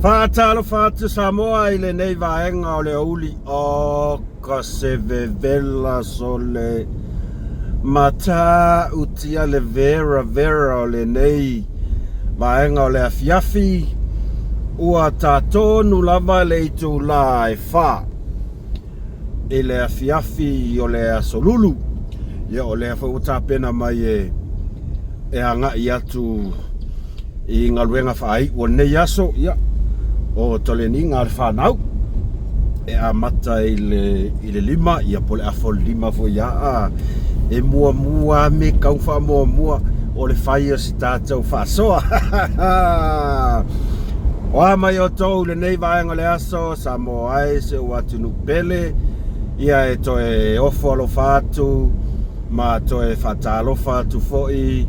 Faatalofa atu Samoa i lenei vaega o le aoauli o ka se vevela sole matautia le vera vera o lenei vaega o le afiafi ua tatonu lava le itulā e fa i le afiafi o le Aso Lulu. Ia, o lea foi ua tapena mai e e agai atu i galuega faaiu o lenei aso. Ia, o toleniga a le fanau e amata i le i le 5, ia po o le afa o le 5 foi ia a e muamua a me kau faamuamua o le fai o si tatou faasoa. O a mai outou i lenei vaega o le aso, Samoa e si ou atunuu pele, ia e toe ofo alofa atu ma toe faatalofa atu foi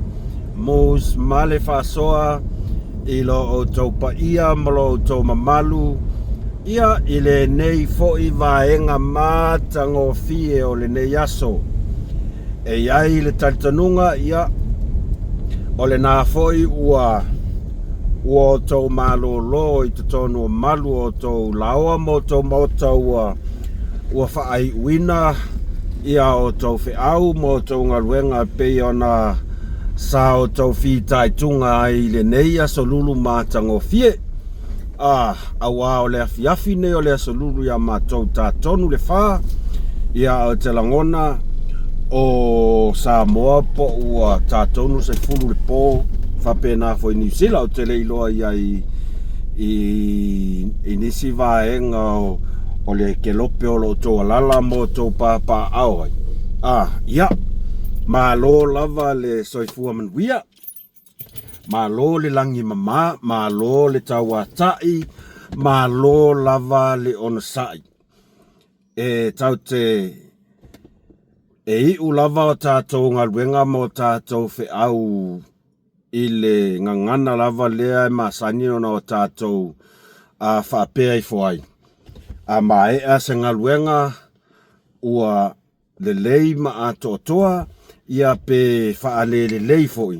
Moose ma le faasoa i lo outou paia ma lo outou mamalu, ia i lenei foi vaega matagofie o lenei aso. E i ai le talitonuga, ia, o lena foi ua ua outou malōlō i totonu o malu o outou laoa ma outou maota ua ua faaiuina ia outou feau ma outou galuega e pei ona sa outou fitaituga ai i lenei aso lulu matagofie. A, auā o le afiafi nei o le Aso Lulu iā matou tatonu le fa, ia ou te lagona o Samoa po ua tatonu se fulu le pō, faapena foi i Niu Sila, ou te le iloa i ai i, i nisi vaega o, o le kelope o lo outou alala ma outou papaaao ai. A, ia, malo lava le soifua manuia. Malo le lagi mama, malo le tauatai, malo lava le onosai. E tau te e iu lava o tatou galuega ma o tatou feau i le gagana lava lea e masani ona o tatou a faapea ifo ai. A maea se galuega ua lelei ma atoatoa, ia pe faalelelei foi,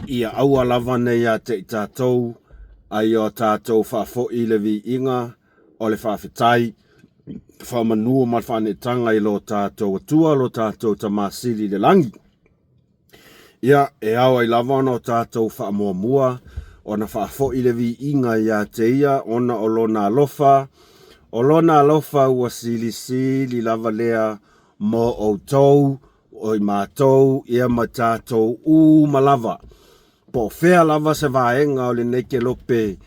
ia aua lava ne ia te i tatou, a ia o tatou faafoi le viiga o le faafetai, faamanu ma le faaneetaga i lo tatou Atua, lo tatou Tama Sili i le lagi. Ia, e ao ai lava ona o tatou faamuamua ona faafoi le viiga ia te ia ona o lona alofa, o lona alofa ua silisili lava lea mo outou, o i matou, ia ma tatou uma lava. Po o fea lava se vaega o lenei kelope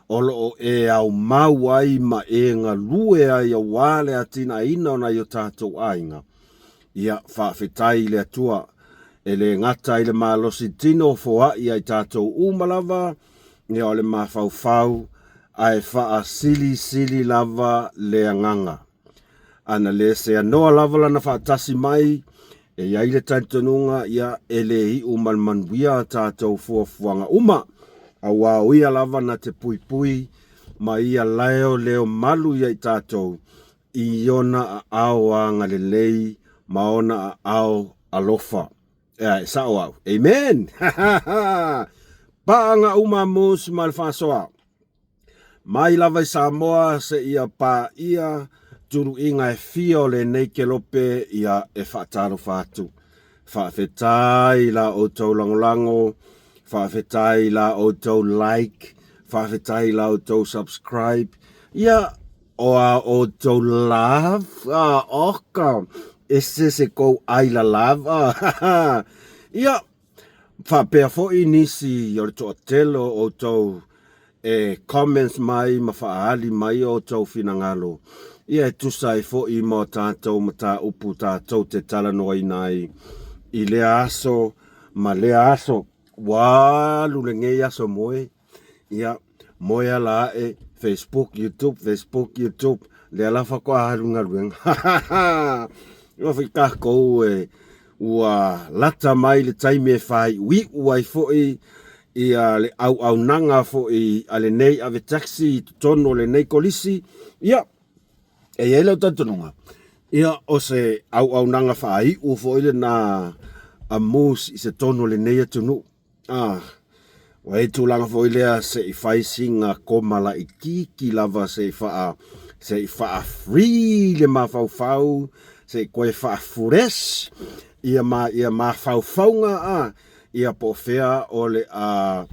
o lo o e aumau ai ma e galue ai aua le atinaeina o nai o tatou aiga, Ia, faafetai i le Atua, e le gata i le malosi tino foai ai tatou uma lava, ia o le mafaufau, ae faasilisili lava le agaga. Ana le seanoa lava lana faatasi mai, e i ai le talitonuga, ia, e le iu ma le manuia a tatou fuafuaga uma, auā o ia lava na te puipui ma ia laeoleo malu ia i tatou, i ona aao agalelei ma ona aao alofa. Ea, e sao au. Amen! Paaga uma Moose ma le faasoa. Mai lava i Samoa seia paia tuluiga e fia o lenei kelope ia e faatalofa atu. Faafetai i la outou lagolago, faafetai i la outou like, faafetai i la outou subscribe. Ia, O a outou love, ah, oka, ese se kou aila love, ah, ia, faapea foi nisi o le toatele o outou e comments mai ma faaali mai o outou finagalo, ia e tusa ai foi ma o tatou mataupu tatou te talanoaina ai i lea aso ma lea aso. Ua alu lenei aso moe. Ia, moe ala ae, Facebook, YouTube, Facebook, YouTube, lea la faatoa alu galuega. Ua foi tatou e ua lata mai le taimi e faaiuiu ai foi ia le auaunaga foi a lenei ave taxi i totonu o lenei kolisi. Ia, e i ai lau talitonuga, ia o se auaunaga faaiu foi lena a Moose i se tonu o lenei atunuu. Ah. Ua i ai tulaga foi lea se i fai sina koma laitiiti lava se i faa se i faa free le mafaufau, se i toe faa fresh ia ma ia mafaufauga a ia po o fea o le a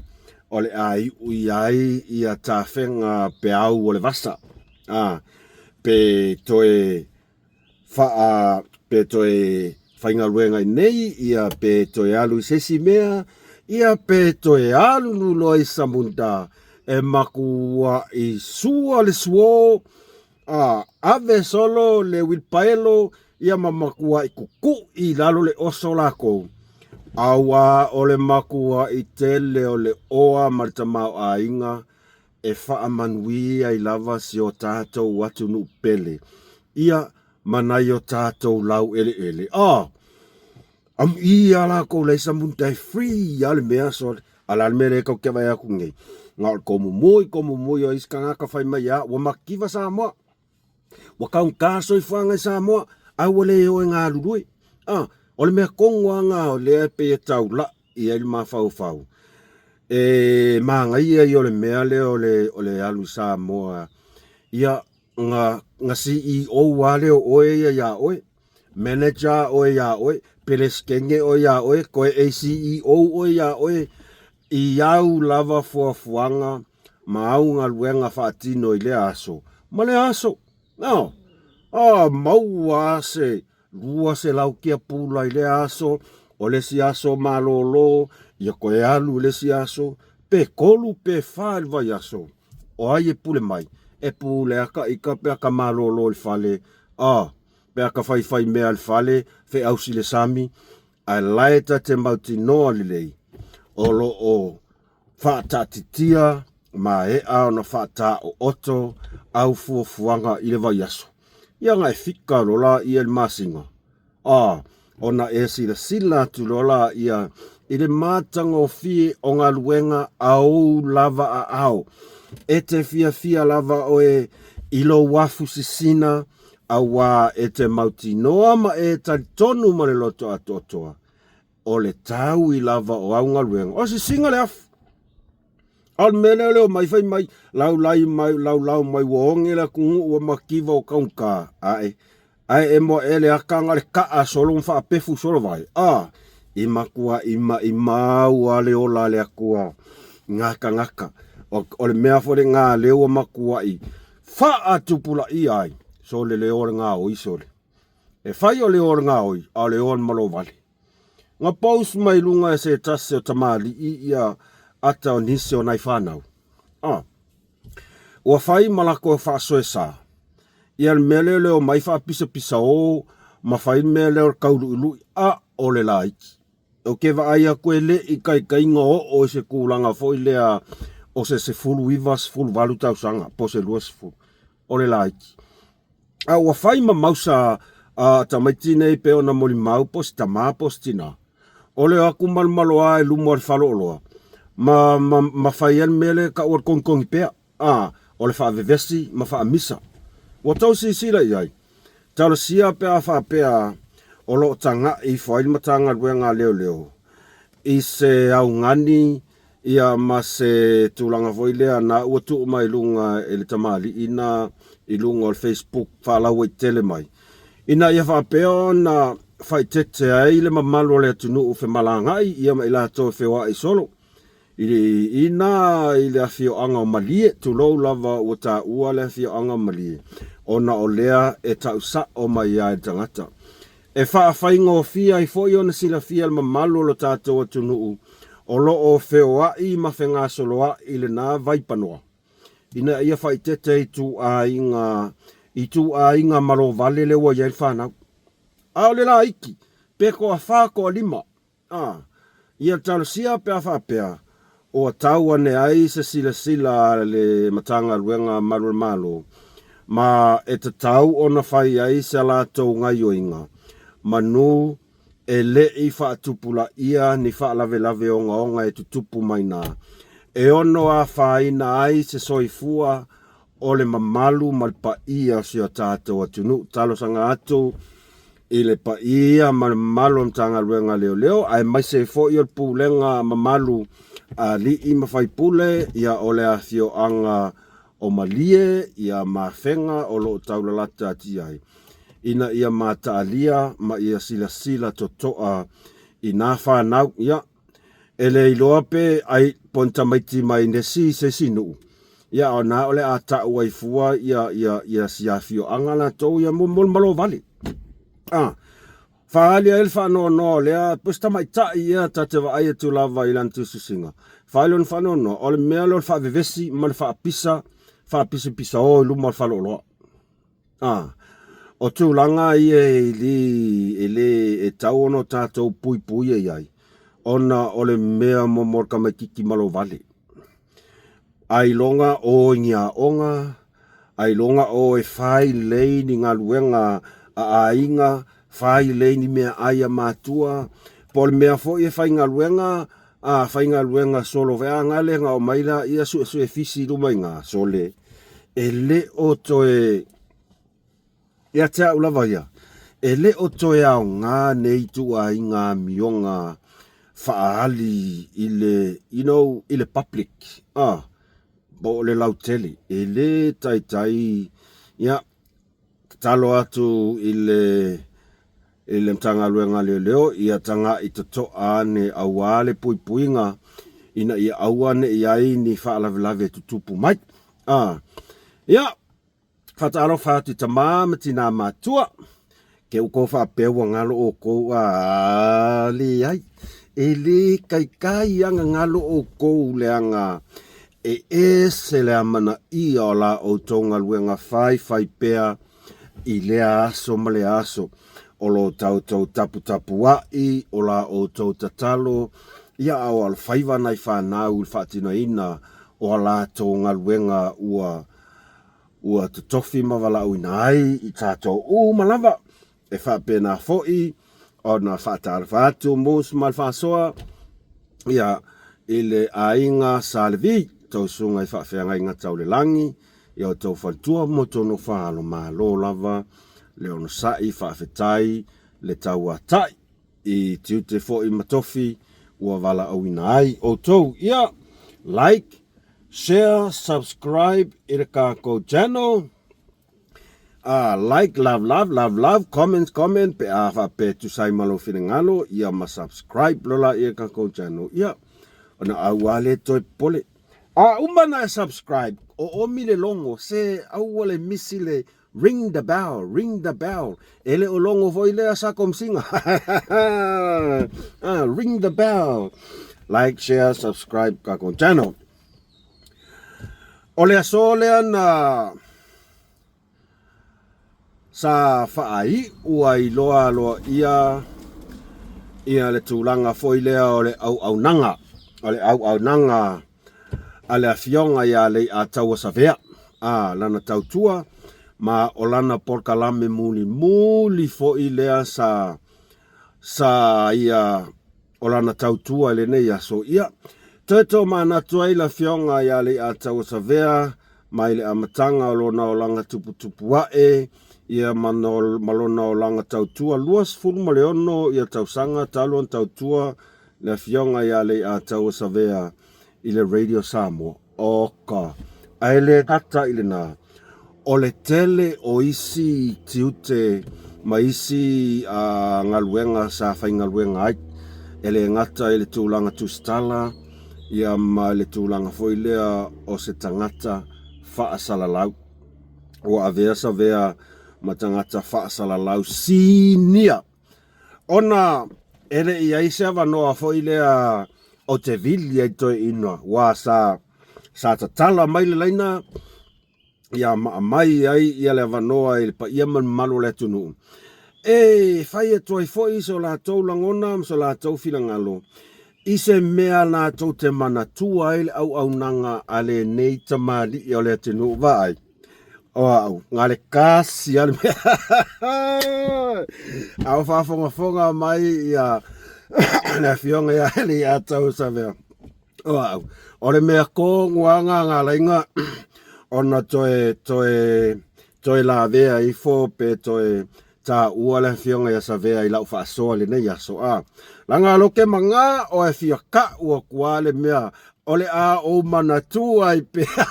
o le a iu i ai ia tafega peau o le vasa a pe toe faa pe toe faigaluega i nei ia pe toe alu i se isi mea ia pe toe alu loa i Samuta e makuaʻi sua le suo a ave solo le uilipaelo ia ma makuaʻi kukuʻi i lalo le oso lakou auā o le makuaʻi tele o le oa ma le tamaoaiga e faamanuia ai lava si o tatou atunuu pele ia ma nai o tatou laueleele. A! Amuia lakou leai samunta e free a le mea sole. A le a le mea lea tatou te vaai atu nei? Na o le tomumui, tomumui o isi tagata fai mai a ua mativa Samoa. Ua taugata soifuaga i Samoa, a ua le o e galulue. A, o le mea tonu lava lena o lea e pei e taulai i ai le mafaufau. E manaia ia o le mea lea o le, o le alu i Samoa, ia, na, na CEO lava lea o oe ia iā oe. Manager oe iā oe, Peresetene oe iā oe, toe ACEO oe iā oe, i au lava fuafuaga ma au galuega faatino i lea aso ma lea aso. No. A maua se 200 kia pula i lea aso, o le isi aso malolo, ia toe alu i le isi aso, pe tolu pe fa i le vaiaso. O ai e pule mai? E pule a ka ika pe a ka malolo i le fale, a pe a ka faifai mea i le fale, feausi i le sami, ae lae ta te mautinoa lelei, o lo o faataatitia maea ona faataooto au fuafuaga i le vaiaso. Ia na e fika loa laia i le masina, a ona e silasila atu loa laia i le matagofie o galuega a ou lava aao. E te fiafia lava oe i lou afu sisina, auā e te mautinoa ma e talitonu ma le loto atoatoa, o le taui lava o au galuega, o sisiga le afu. A o le mea lea o le omai fai mai, laulai mai, laulau mai ua oge le atunuu ua mativa ua taugata, ae, ae e moaʻe le ata na o le kaa solo ma faapefu solo vai, a, i matuaʻi maʻimau a le ola a le Atua i ngā tagata. O, o le mea foi lena lea ua matuaʻi faatupulaia ai, sole le o le gaoi sole. E fai o le o le gaoi, a o le o le malovale. Na post mai luga e se tasi o tamalii ia ata o nisi o nai fanau. A. Ua fai ma lakou faasoesa. Ia le mea lea o le omai faapisapisa o ma fai le mea lea o le tauluiului, a o le laiti. Ou te vaai atu e le i taitaiga oo i se tulaga foi lea o se 19, 18 tausaga po o se 20 o le laiti. A ua fai ma mausa a tamaiti nei pei ona molimau po o se tama po o se tina. O le o atu malomaloa i luma o le faleoloa ma, ma, ma fai ai le mea lea e taua o le togitogi pea. A, o le faavevesi ma faamisa. Ua tou silasila i ai? Talosia pe a faapea o lo o taga'i ifo ai le Matagaluega a Leoleo i se augani ia ma se tulaga foi lea na ua tuu mai luga e le tamalii na i luga o le Facebook faalauaitele mai, ina ia faapea ona faaeteete ai le mamalu o le atunuu femalaga'i ia ma i latou e feoa'i solo. I ina i le afioaga o Malie, tulou lava ua taua le afioaga o Malie, ona o lea e tau sa'o mai ai le tagata. E faafaigofie ai foi ona silafia e le mamalu o lo tatou atunuu o lo o feoa'i ma fegasoloa'i i lena vaipanoa, ina ia faaeteete ituaiga ituaiga malovale lea ua i ai le fanau. A o le laiti, pe toafa toalima, A, ia talosia pe a faapea, ua tau ane ai se silasila a le Matagaluega a Malu o le Malo, ma e tatau ona fai ai se latou gaioiga, manu e le i faatupulaia ni faalavelave ogaoga e tutupu mai na, e ono afaina ai se soifua o le mamalu ma le paia o si o tatou atunuu. Talosaga atu i le paia ma le mamalu o le Matagaluega a Leoleo, aemaise foi o le Pulega mamalu Alii ma Faipule, ia o le afioaga o Malie, ia ma Afega o lo o taulalata atu i ai, ina ia mataalia ma ia silasila totoa i nā whanau, ia, e le iloa pe ai po o ni tamaiti mai nesi se isi nuu, ia a o na o le a ta'u ai fua ia, ia, ia si afioaga latou ia mo, mo le malovale. Ah, Faaali ai le faanoanoa o lea po o se tamaitai ia ta te vaai atu lava i lana tusitusiga. Faaali lona faanoanoa, o le mea lea o le faavevesi ma le faapisa, faapisapisao i luma o le faleoloa. A, o tulaga ia e le, e le, e tau ona o tatou puipuia i ai, ona o le mea mo mo le tamaititi malovale. Ailoga o i ni aoga, ailoga o e fai lelei ni galuega a aiga, fai lelei ni meaai a matua, po o le mea foi e faigaluega, a faigaluega solo foi, a gale na omai laia suesue fisi i luma i ina, sole, e le o toe Ia te au lava ia, e le o toe aoga nei ituaiga amioga faaali i le, you know, i le public, ah, po o le lautele. E le taitai, ia, tatalo atu i le, i le Matagaluega a Leoleo, ia taga'i toto'a ane auā le puipuiga ina ia aua ne i ai ni faalavelave e tutupu mai. Ah, ia, Faatalofa atu i tama ma tinā matua. Ke oukou faapea ua galo oukou, a leai. E le kaikai aga galo oukou leaga e ese le amanaia o la outou galuega faifai pea i lea aso ma lea aso. O lo tatou taputapua'i, o la outou tatalo, ia a o alofaiva nai fanau i le faatinoina o a latou galuega ua ua totofi ma valaauina ai i tatou uma lava. E faapena foi ona faatalofa atu Moose ma le faasoa ia i le aiga Sa Levi, tou susuga i faafeagaiga tau le lagi, ia outou faletua ma outou nofo alo, malo lava le onosai, faafetai le tauatai. I tiute foi ma tofi ua valaauina ai outou. Ia, like, share, subscribe i le kakou channel. Like, love, love, love, love, comment, comment, pe a faapea e tusa ai ma lou finagalo, ia ma subscribe lola i le kakou channel. Ia, ona aua le toe popole. A uma na e subscribe, o omi le logo, se aua le misi le Ring the bell, ring the bell. E le o logo foi lea sa komsinga. Ah, ring the bell. Like, share, subscribe kakou channel. O le aso lea na sa faaiu ai loa loa ia ia le tulaga foi lea o le auaunaga, o le auaunaga a le Afioga ia Leiataua Savea, a lana tautua, ma o lana polokalame mulimuli foi lea sa, sa ia o lana tautua i lenei aso. Ia, toe tomanatu ai le Afioga ia Leiataua Savea mai le amataga o lona olaga tuputupu ae, ia ma, no, ma lona olaga tautua 26 ia tausaga talu ona tautua le Afioga ia Leiataua Savea i le Radio Samoa. Oka, ae le gata i lena, o le tele o isi tiute ma isi galuega sa faigaluega ai, e le gata i le tulaga tusitala, ia ma le tulaga foi lea o se tagata faasalalau. Ua avea Savea ma tagata faasalalau sinia. Ona e le i ai se avanoa foi lea o te vili ai toeaina, ua sa, sa tatala mai le laina, ia ma aumai ai ia le avanoa i le paia ma le mamalu o le atunuu e fai atu ai foi so latou lagona ma so latou finagalo i se mea latou te manatua ai le auaunaga a lenei tamalii o le atunuu. Vaai. O au, na le kasi a le mea. A o faafogafoga mai ia le afioga ia Leiataua Savea. O au, o le mea tonu lava na galaiga ona toe, toe, toe lavea ifo pe toe. Taua le afioga ia Savea i lau faasoa i lenei aso a. Laga lo ke maga o e fia ka'u aku a le mea o le a ou manatua ai pea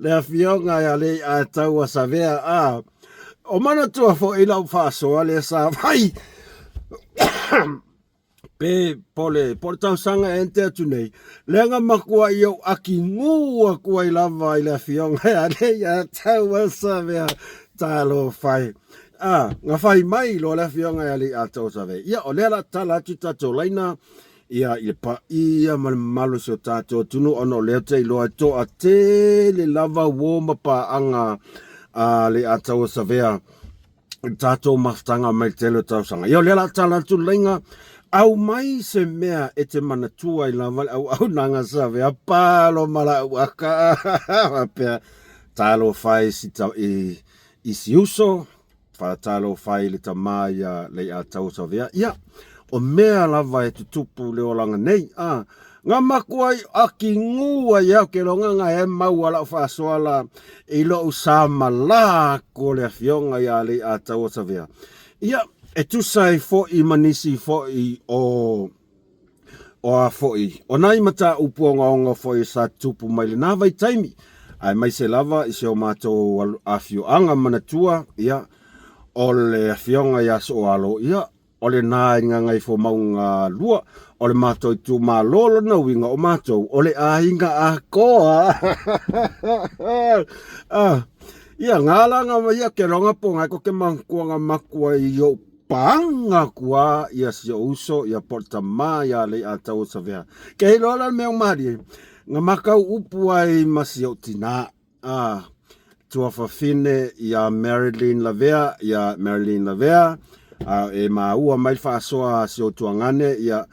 le afioga ia Leiataua Savea a. O manatua foi lau faasoa lea sa fai pe po le, po le tausaga e ente atu nei, lea na makuai ou aki gū aku ai lava i le afioga ia Leiataua Savea talofa e. A, na fai mai loa le afioga ia Leiataua Savea, ia o lea la tala atu tatou laina ia i le paia ma le mamalu o si o tatou atunuu ona o lea ou te iloa e toatele lava uo ma paaga a Leiataua Savea i le tatou mafutaga mai le tele o tausaga. Ia o lea la tala atu le laina, aumai se mea e te manatua ai lava le auaunaga Savea palo ma lau aka faapea talofa e si, i, i si uso, talofa i le tama ia Leiataua Savea. Ia, o mea lava e tutupu i le olaga nei, a, Nga makuai aki gū ai au ke loga nga e maua la'u faasoa la i lo'u sa malā aku o le afioga ia Leiataua Savea. Ia, e tusa ai fo'i ma nisi fo'i o o a fo'i o nai mataupu ogaoga fo'i sa tutupu mai lenā vaitaimi, aemaise lava i si o matou afioaga manatua, ia, o le afioga ia Sooalo, ia, O lenā i Gagaifomauga 2, o le matou itumalo lona uiga o matou o le aiga atoa. Ah, ia ngā langa ma ia ke longa po ngai ko ke mantua ngā matua i o panga kua ia si o uso ia po tama ia le a tau savea. Ke hilo ala me o marie, ngā makau upu ai ma si o tina. A tuafafine iā Marilyn Lavea, iā Marilyn Lavea, a e māua mai le faasoa a si ou tuagane, ia,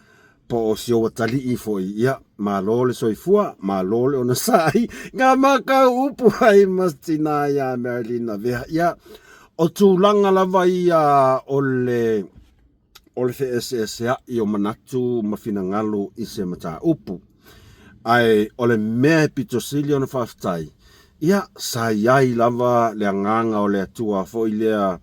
po o si ou atalii foi, ia, malo le soifua, malo le onosai, ngā makau upu ai ma tinā iā Marilyn Lavea, ia, o tulaga lava ia o le, o le feeseeseaʻi o manatu ma finagalo i se mataupu. Ae o le mea e pito sili ona faafetai, ia, sa i ai lava le agaga o le Atua foi lea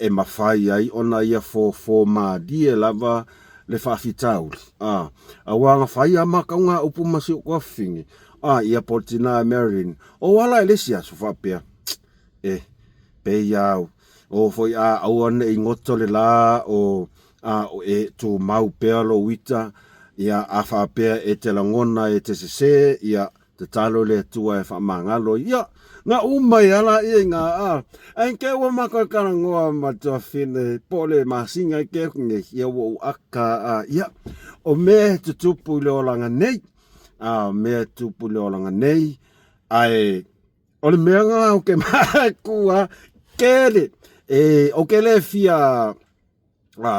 e mafai ai ona ia fofo malie lava le faafitauli, a, auā na fai a makauga upu ma si ou tuafafine, a, ia po o le tinā e Marilyn, o ala i le isi aso faapea, E, pei au, o foi a aua neʻi goto le lā o a o e tumau pea lou ita, ia a faapea e te lagona e te sesē, ia tatalo i le Atua e faamagalo, ia, na uma ai a laia i ngā a. Ae ke ua matou talanoa ma le tuafafine po o le masina i ke aku nei, ia ua ou aka a, ia, o mea e tutupu i le olaga nei, a, o mea e tutupu i le olaga nei, ae O le mea ngā o ke makua kele. E, o ke le fia, a,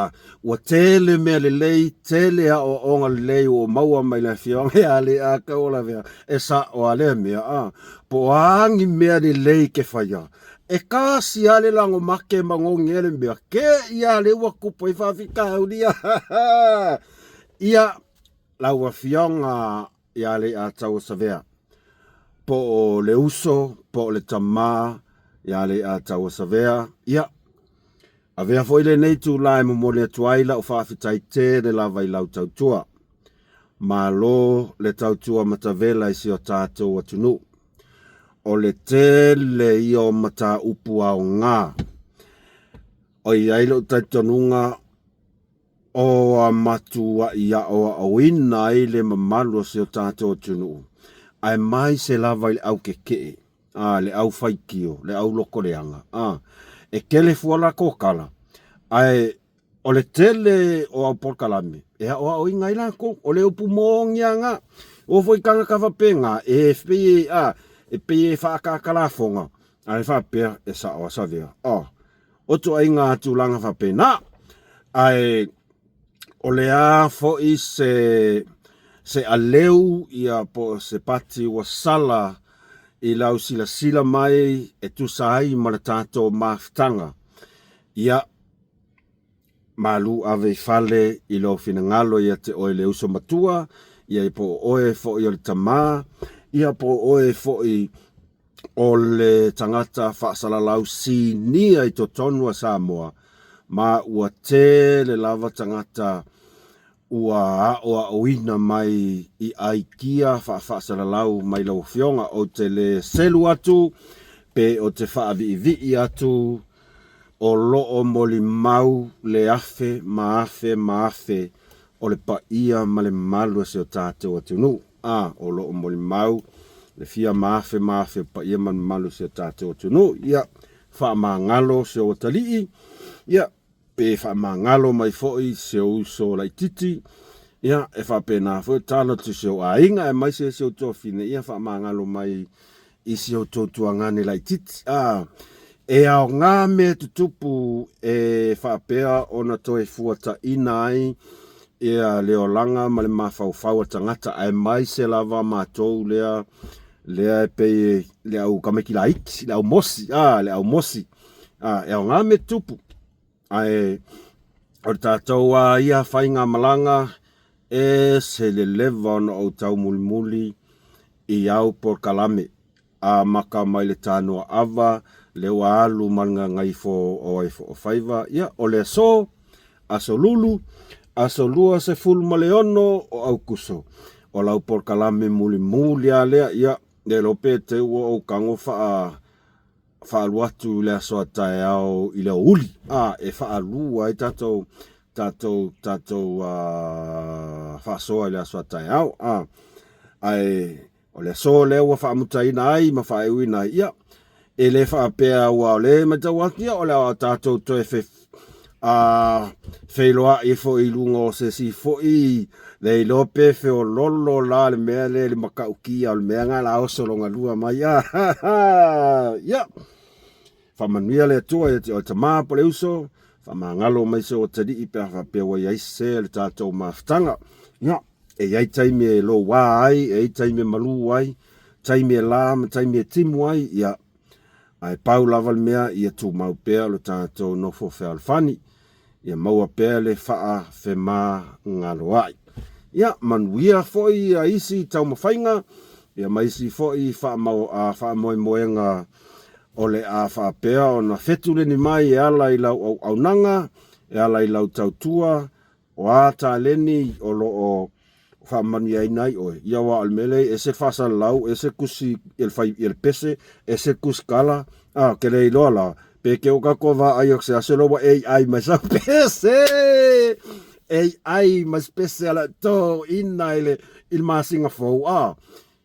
ua tele mea lelei, tele aoaoga lelei ua maua mai le afioga ia le a kau o lavea, e sa o a lea mea, a, po o a ni mea lelei ke whaia. E kasi a le lango make ma ngongi e le mea, ke ia le ua kupu i whawhikauri, ia, lau afioga ia Leiataua Savea, po o le uso, po o le tamā ia Leiataua Savea, ia, avea foi lenei itulā e momoli atu ai lau faafetai tele lava i lau tautua. Malo le tautua matavela i si o tatou atunuu. O le tele ia o mataupu aoga. O i ai lou talitonuga O a matuaʻi aʻoaʻoina ai le mamalu o si o tatou atunuu, aemaise lava i le au kekeʻe, a, le au faitio, le au lokoleaga, a, e kele fua la kokala, ae o le tele o au polokalame e aʻoaʻoina ai lakou, o le upu moni a nga, ua foi tagata faapena, e pei e, a, e pei e faakaaka lafoga, ae faapea e saʻo a savea, a. O ituaiga tulaga faapena. Ae o le a foi se se aleu ia po o se pati ua sala i lau silasila mai e tusa ai ma le tatou mafutaga, ia, malu ave i fale i lou finagalo ia te oe le uso matua, ia po o oe foi o le tamā, ia po o oe foi. o le tagata faasalalau sinia i totonu o Samoa, ma ua tele lava tagata ua aoaoina mai i aikia faafaasalalau mai lau Afioga. Ou te le selu atu pe ou te faaviivii atu, o lo o molimau le afe ma afe ma afe o le paia ma le mamalu o si o tatou atunuu. A, o lo o molimau le fia ma afe ma afe o paia ma le mamalu o si o tatou atunuu. Ia, faamagalo si ou atalii, ia, pe faamagalo mai foi si ou uso laititi, ia, e faapena foi talo atu i si ou aiga, aemaise si ou tuafafine, ia faamagalo mai i si outou tuagane laititi. A, e aoga mea tutupu e faapea ona toe fuataina ai ia le olaga ma le mafaufau o tagata, aemaise lava matou lea lea e pei le au tamaiti laiti, le au mosi, a, le au mosi. A, e aoga mea tutupu. Ae o le tatou a ia faigamalaga, e ese le leva ona ou taumulimuli i au polokalame, amata mai le tanoa ava, lea ua alu ma le gagaifo o ai o faiva. Ia, o le aso, aso lulu, aso 26 o Aukuso, o lau polokalame mulimuli lava lea. Ia, le iloa pe te i ua ou tago faa faalu atu i le aso a taeao i le aoauli, a, e faalua ai tatou tatou tatou faasoa i le aso a taeao, a, ae o le aso lea ua faamutaina ai ma faaiuina ai. Ia, e le faapea aua o lea e matau atu, ia, o le a tatou toe fe a feiloai foi i luga o se isi foi le iloa pe feololo la le mea lea i le matautia o le mea lena la oso lona lua mai. A ia, faamanuia le Atua ia te oe tama po le uso, faamagalo mai se atalii pe a faapea ua i ai se le tatou mafutaga. Ia, e i ai taimi e louā ai, e i ai taimi e malū ai, taimi e lā ma taimi e timu ai, ia, ae pau lava le mea ia tumau pea lo tatou nofo fealofani, ia maua pea le faafemagaloa'i. Ia manuia foi ia isi taumafaiga, ia ma isi foi faamoemoega o le a faapea ona fetuleni mai e ala i lau auaunaga, e ala i lau tautua, O a taleni o lo o faamanuiaina ai oe? Ia aua o le mea lea e ese le faasalalau, ese le tusi i le fai i le pese, ese le tusi kala, a, ke le iloa la, pe ke o tatou vaai atu se aso lea ua AI mai sau pese! AI mai se pese a le toeaina i le i le masina fou, a.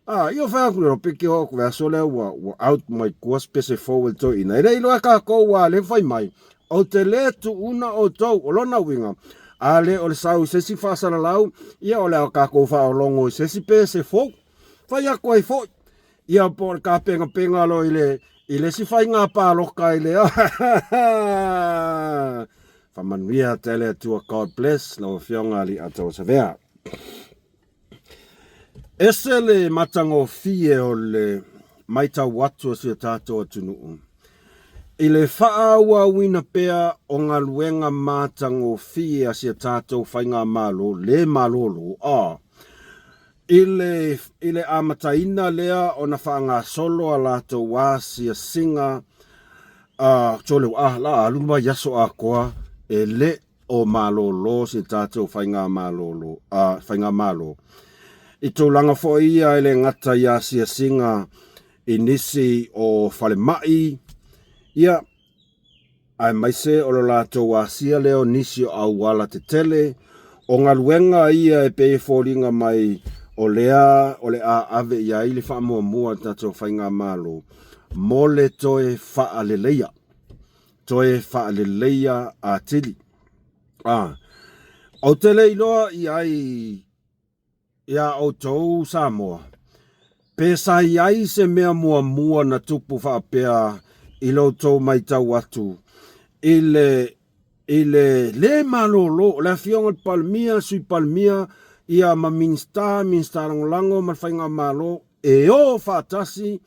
A, ia fai atu lea, pe ke o atu le aso lea ua, ua out mai tua se pese fou e le toeaina. E le iloa e kākou a lea fai mai, ou te le tuuna outou. O lona uiga, a le o le sau i se isi faasalalau, ia o le a kākou faaologo i se isi pese fou. Fai atu ai foi, ia po o le tapenapena loa i le, i le isi faiga palota i le Faamanuia tele Atua. God bless lau Afioga Alii Atawasavea. Ese le matagofie o le matau atu o si o tatou atunuu i le faaauauina pea o galuega matagofie a si a tatou faigamalo le malolo a i le i le amataina lea ona faagasolo a latou asiasiga a tole a la alu le vaiaso atoa e le o malolo si tatou faigamalolo, a, faigamalo. I tulaga foi ia e le gata i asiasiga i nisi o falemai, ia, aemaise o lo latou asia lea o nisi o auala tetele, o galuega ia e pei e foliga mai o lea o le a ave i ai le faamuamua a le tatou faigamalo mo le toe faaleleia. Toe faaleleia atili. A, ou te le iloa i ai iā outou Samoa, pe sa i ai se mea muamua na tupu faapea i lo outou matau atu i le, i le le malolo o le Afioga i le Palemia, Sui Palemia, ia ma Minisita, Minisita Lagolago ma le Faigamalo e o faatasi,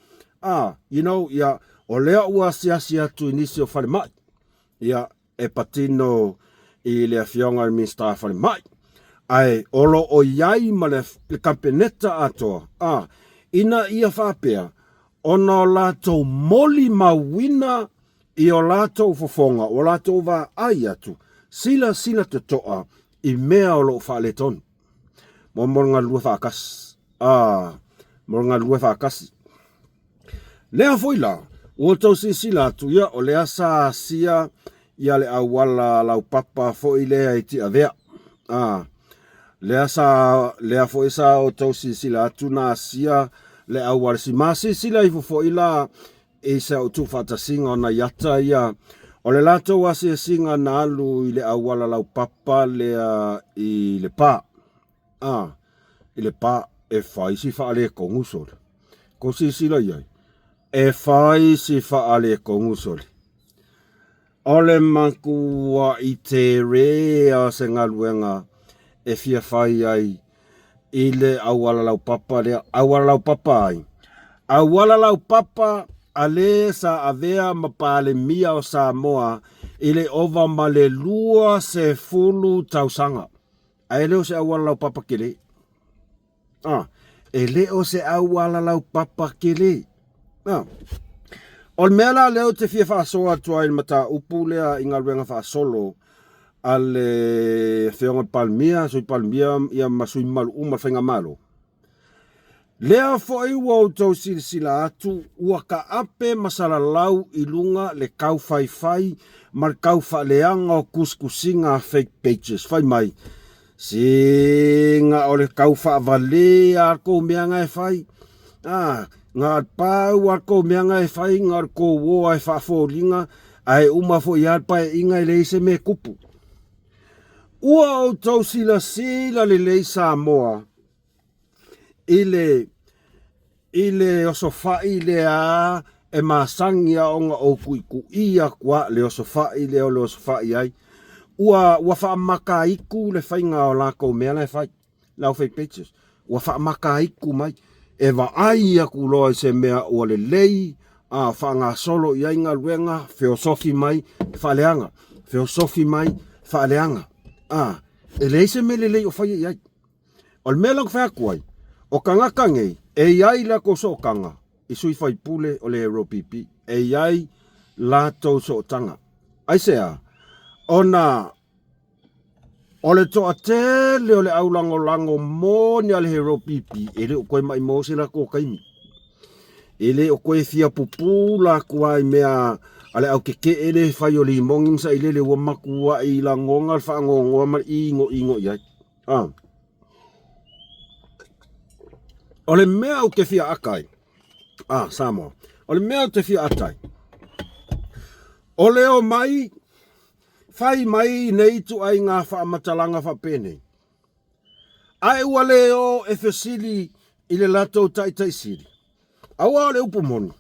a, you know, ia, o lea ua asiasi atu i nisi o falemai, ia, e patino i le Afioga i le Minisita Falemai, ae o lo o i ai ma le, le Kapeneta atoa, a, ina ia faapea, Ona o latou molimauina i o latou fofoga, ua latou vaai atu, silasila totoa i mea o lo o faaletonu. Mo le galulue faatasi. Ah, mo le galulue faatasi. Lea foi la, ua outou silasila atu, ia, o lea sa asia ia le auala laupapa foi lea i Tiavea. Ah, lea sa, lea foi sa outou silasila atu na asia le auala sima. Silasila ifo foi la i se tuufaatasiga o nai ata ia, o le latou asiasiga na alu i le auala laupapa lea i Lepa. A, i Lepa, e fai si faaletonu sole. Kou silasila i ai, e fai si faaletonu sole. O le matuaʻi tele o se galuega e fia fai ai i le auala laupapa lea. Auala laupapa ai? Auala laupapa a le sa avea ma Palemia o Samoa i le ova ma le 20 tausaga. Ae le o se auala laupapa tele. Ah, e le o se auala laupapa tele. Ah. O le mea la lea ou te fia faasoa atu ai i le mataupu lea i galuega faasolo a le Afioga i le Palemia, Sui Palemia ia ma sui mamalu uma o le Faigamalo. Lea foi ua outou silasila atu ua taape ma salalau i luga le tau faifai ma le tau faaleaga o tusitusiga a fake pages. Fai mai, Sina o le tau faavale a le tou mea na e fai. A, na o le pau a le tou mea na e fai, na o le tou o a e faafoliga, ae uma foi a le paeaiga e leai se mea e tupu. Ua outou silasila lelei Samoa i le i le osofai lea e masani a ona ou tuitui atu a le osofai lea o le osofai ai ua ua faamataitu le faiga o latou mea la e fai le au fake pages ua faamataitu mai e vaai atu loa i se mea ua lelei a faagasolo i ai galuega feosofi mai faaleaga feosofi mai faaleaga a e leai se mea lelei o faia i ai. O le mea la ou te fai atu ai, o tagata nei, e i ai latou sootaga i sui faipule o le ROPP, e i ai latou sootaga. Aisea? Ona o le toatele o le aulagolago moni a le ROPP, e le o toe maimau se latou taimi. E le o toe fia pupula atu lava i mea a le au tetee lea e fai o limoni ma sailele ua matuai lagona le faanoanoa ma le inoino i ai. Ah. O le mea ou te fia ata ai, ah, Samoa, o le mea ou te fia ata ai, o le omai, fai mai nei ituaiga faamatalaga faapenei, ae ua le o e fesili i le latou taitaisili, Aua o le upu moni,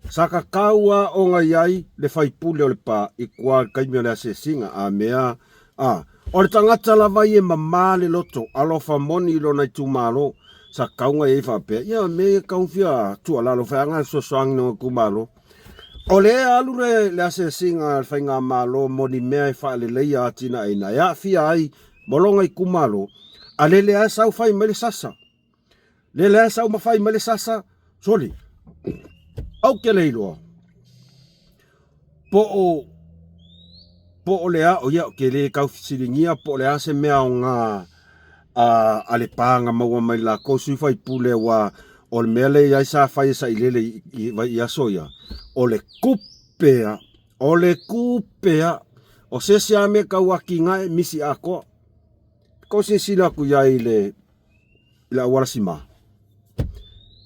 sa tatau a ona i ai le faipule o Lepa i tua i le taimi o le asiasiga, a mea a, o le tagata lava ia e mama le loto, alofa moni i lona itumalo, sa tatau ona i ai faapea, ia mea ia tatau ona fia tuualalo fai aga fesoasoani i lona itumalo. O lea e alu le, le asiasiga a le Faigamalo mo ni mea e faaleleia atinaeina e aafia ai ma lona itumalo, a lele lava sau fai mai le sasa. Le lea sau ma fai mai le sasa, soli, ou te le iloa, po o, po o le a, o ia, ke le tau fesiligia po o le a se mea aoga a, a le pāga maua mai lakou sui faipule aua o le mea lea i ai sa fai e sailele i, i, i aso ia, o le kupe a, o le kupe a, o se isi a mea tau atinae misi atoa. Ko silasila atu i ai i le i le auala sima.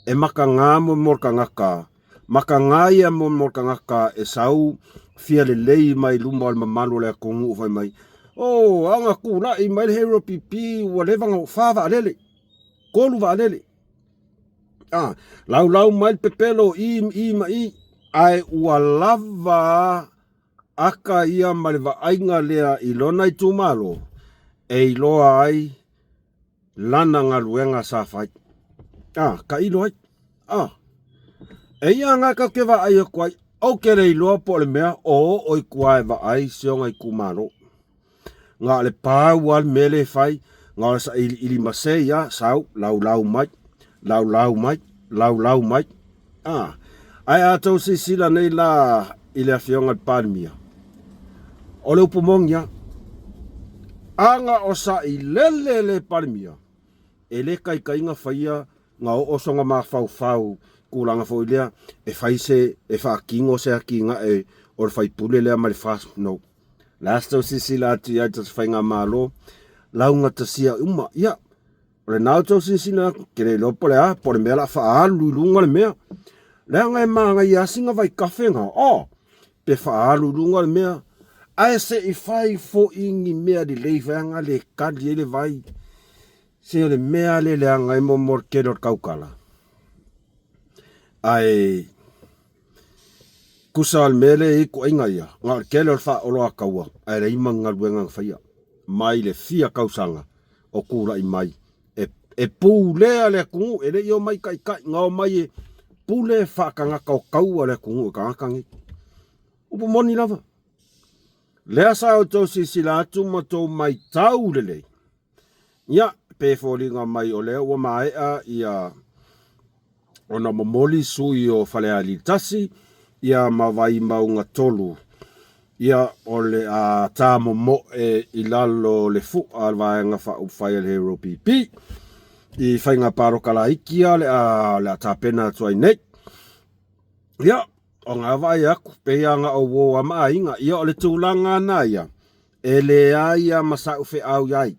E makaga mo mo le tagata, makaga ia mo mo le tagata e sau fia lelei mai luma o le mamalu o le atunuu fai mai, oh, a ona tulai mai le Hero PP ua leva ona fa vaalele, tolu vaalele. Ah, laulau mai le pepelo i, i ma i, ae ua lava aka ia ma le vaaiga lea i lona itumalo e iloa ai lana galuega sa fai. A, tailo ai. A, eia nga tatou te vaai atu ai, ou te le iloa po o le mea o oo i tua e vaai si ona itumalo. Na o le pau lava le mea lea e fai, na o le sailiili masei lava, sau, laulau mai, laulau mai, laulau mai. A. Ae a tou silasila nei la i le Afioga i le Palemia, o le upu moni lava, aga o sailele le Palemia, e le taitaiga faia na oo sona mafaufau tulaga foi lea e fai se e faatino se atinae o le faipule lea ma le FAST no. Last o silasila atu i ai le faigamalo laugatasia uma. Ia, o lena outou silasila atu, ke le iloa po o le a, po o le mea o le a faaalu i luga le mea. Leaga e manaia lava sina vaitafe na, oh, pe faaalu i luga le mea, ae se i fai foi ni mea lelei foi ana le kali ai le vai. Se o le mea lea e leaga ai mo le tele o le tautala. Ae tusa o le mea lea e i ai ituaiga ia, na o le tele o le faaoloataua, ae leai ma ni galuega na faia mai le fia tausaga o tulai mai e pulea le atunuu, e le i omai taitai, na omai e pule faatagata o taua le atunuu e tagata nei. Upu moni lava. Lea sa outou silasila atu ma outou maitau lelei. Ia, pe foliga mai o lea ua maea ia ona momoli sui o Falealili 1, ia ma Vaimauga 3, ia o le a ta momoe i lalo o le fu'a a le Vaega Faaupufai a le Hero PP i faiga palota laiti ia o le a tapena atu ai nei. Ia, o ngā vaai atu, pei lava na o uō a ma aiga, ia o le tulaga na ia, E leai a ma sa'u feau iai,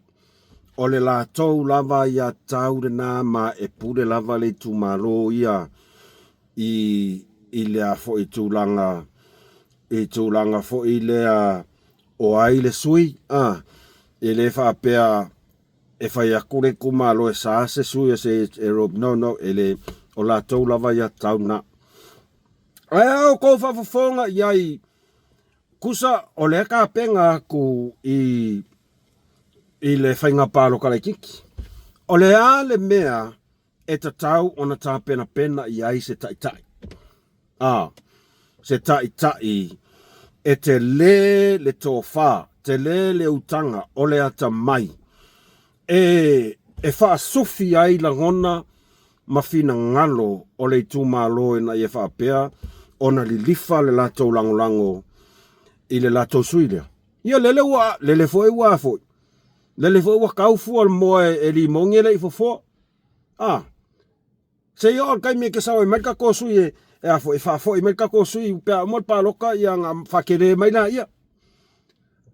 o le latou lava ia tau lena ma e pule lava le itumalo ia i i lea foi tulaga i tulaga foi lea o ai le sui a e le faapea e fai atu le itumalo e sa se sui o se e no no e le o latou lava ia tau na. Ae a outou faafofoga iai Kusa, o lea tapena atu i, i le faiga paloka laitiiti. O le a le mea e tatau ona tapenapena i ai se taitai? A, se taitai e telē le tofa, telē le utaga o le atamai e, e faasufi ai lagona ma finagalo o le itumalo ina ia faapea ona lilifa le latou lagolago i le latou sui lea. Ia lele ua, lele foi ua foi, lele foi ua tau fua le moa e limogi e le i fofoa. A, se i oo le taimi e te sau ai mai le tatou sui e, e a foi, e faafoi mai le tatou sui pe a uma le paloka ia ona faatele mai laia.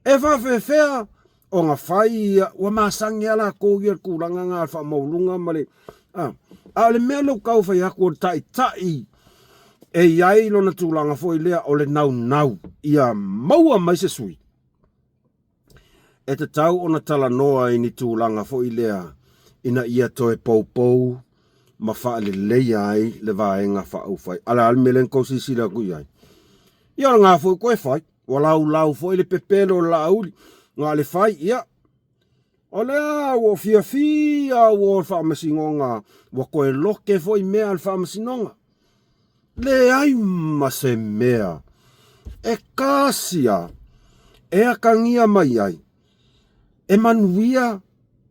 E faafefea ona fai ia, ua masani lava latou ia i le tulaga lena o le faamaualuga ma le, a. A o le mea lea ou tau fai atu o le taitai e i ai lona tulaga foi lea o le naunau ia maua mai se sui, e tatau ona talanoa i ni tulaga foi lea ina ia toe poupou ma faaleleia ai le Vaega Faaupufai. A o le a le mea lea na tou silasila atu i ai? Ia o lena foi toe fai. Ua laulau foi le pepelo o le laauli, na o le fai, ia. O lea ua fiafia ua o le faamasinoga, ua toe loke foi mea a le faamasinoga. Leai ma se mea e tasi lava e atagia mai ai e manuia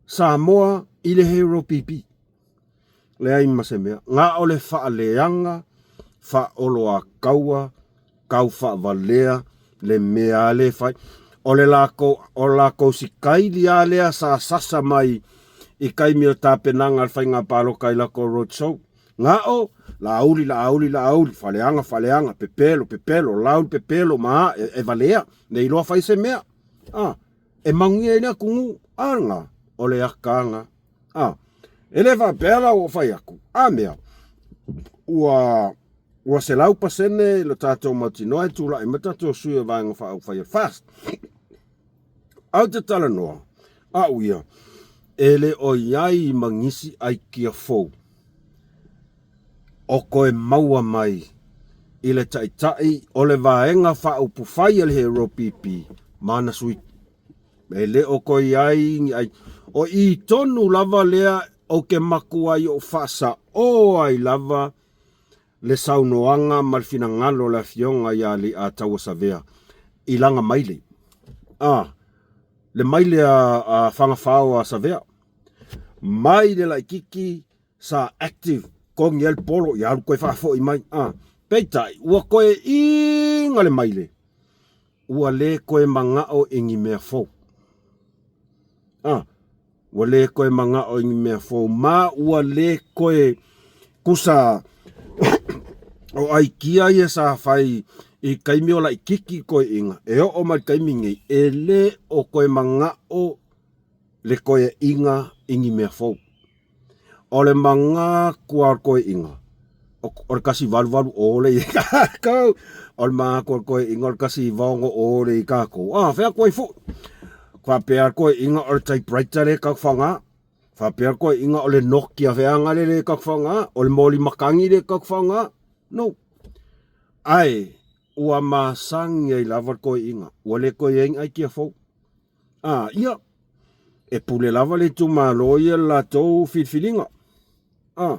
Samoa i le Hero PP. Leai ma se mea. Na o le faaleaga, faaoloataua, tau faavalea le mea lea e fai. O le latou, o le latou sikaili lava lea sa sasa mai i taimi o tapenaga a le faiga palota i latou road show. Na o, Laauli, Laauli, Laauli, faaleaga, faaleaga, pepelo, pepelo, lauli, pepelo ma a, e, e valea, ne i loa fai se mea. A, e manuia ai le atunuu, a lena, o le aka A, e le faapea la ua fai atu, a mea, ua ua 100% lo tatou mautinoa e tulai mai tatou sui o Vaega Faaupufai o le FAST. Ae ou te talanoa, au ia, e le o i ai ma nisi aikia fou o toe maua mai i le Taitai o le Vaega Faaupufai a le Hero PP ma ana sui. E le o toe i ai ni ai. O i tonu lava lea ou te matua i ou faasaoa ai lava le saunoaga ma le finagalo o le Afioga ia Leiataua Savea i lana maile. A, le maile a Fagafao a Savea. Mai le laititi sa active, togi ai le polo, ia alu toe faafoi mai. A. Peitai, ua koeʻiga le maile, ua lē koe maga'o i ni mea fou. A, ua lē koe maga'o i ni mea fou, ma ua lē koe kusa o aikia ia sa fai i taimi o laʻikiki koeʻiga, e oo mai le taimi nei, e lē o koe maga'o le koeʻiga i ni mea fou. O le maga kua o le koeʻiga, o le 188 le i kākou. O le maga kua o le koeʻiga o le 196 le i kākou. A, fea koe foʻi. Faapea le koeʻiga o le typewriter le kau whanga. Faapea le koeʻiga o le Nokia feaga le le kau whanga. O le moli makangi le kau whanga. No. Ae, ua masani ai lava le koeʻiga. Ua le koe ai ai kia fou. A, ia, e pule lava le itumalo ia le latou filifiliga. A,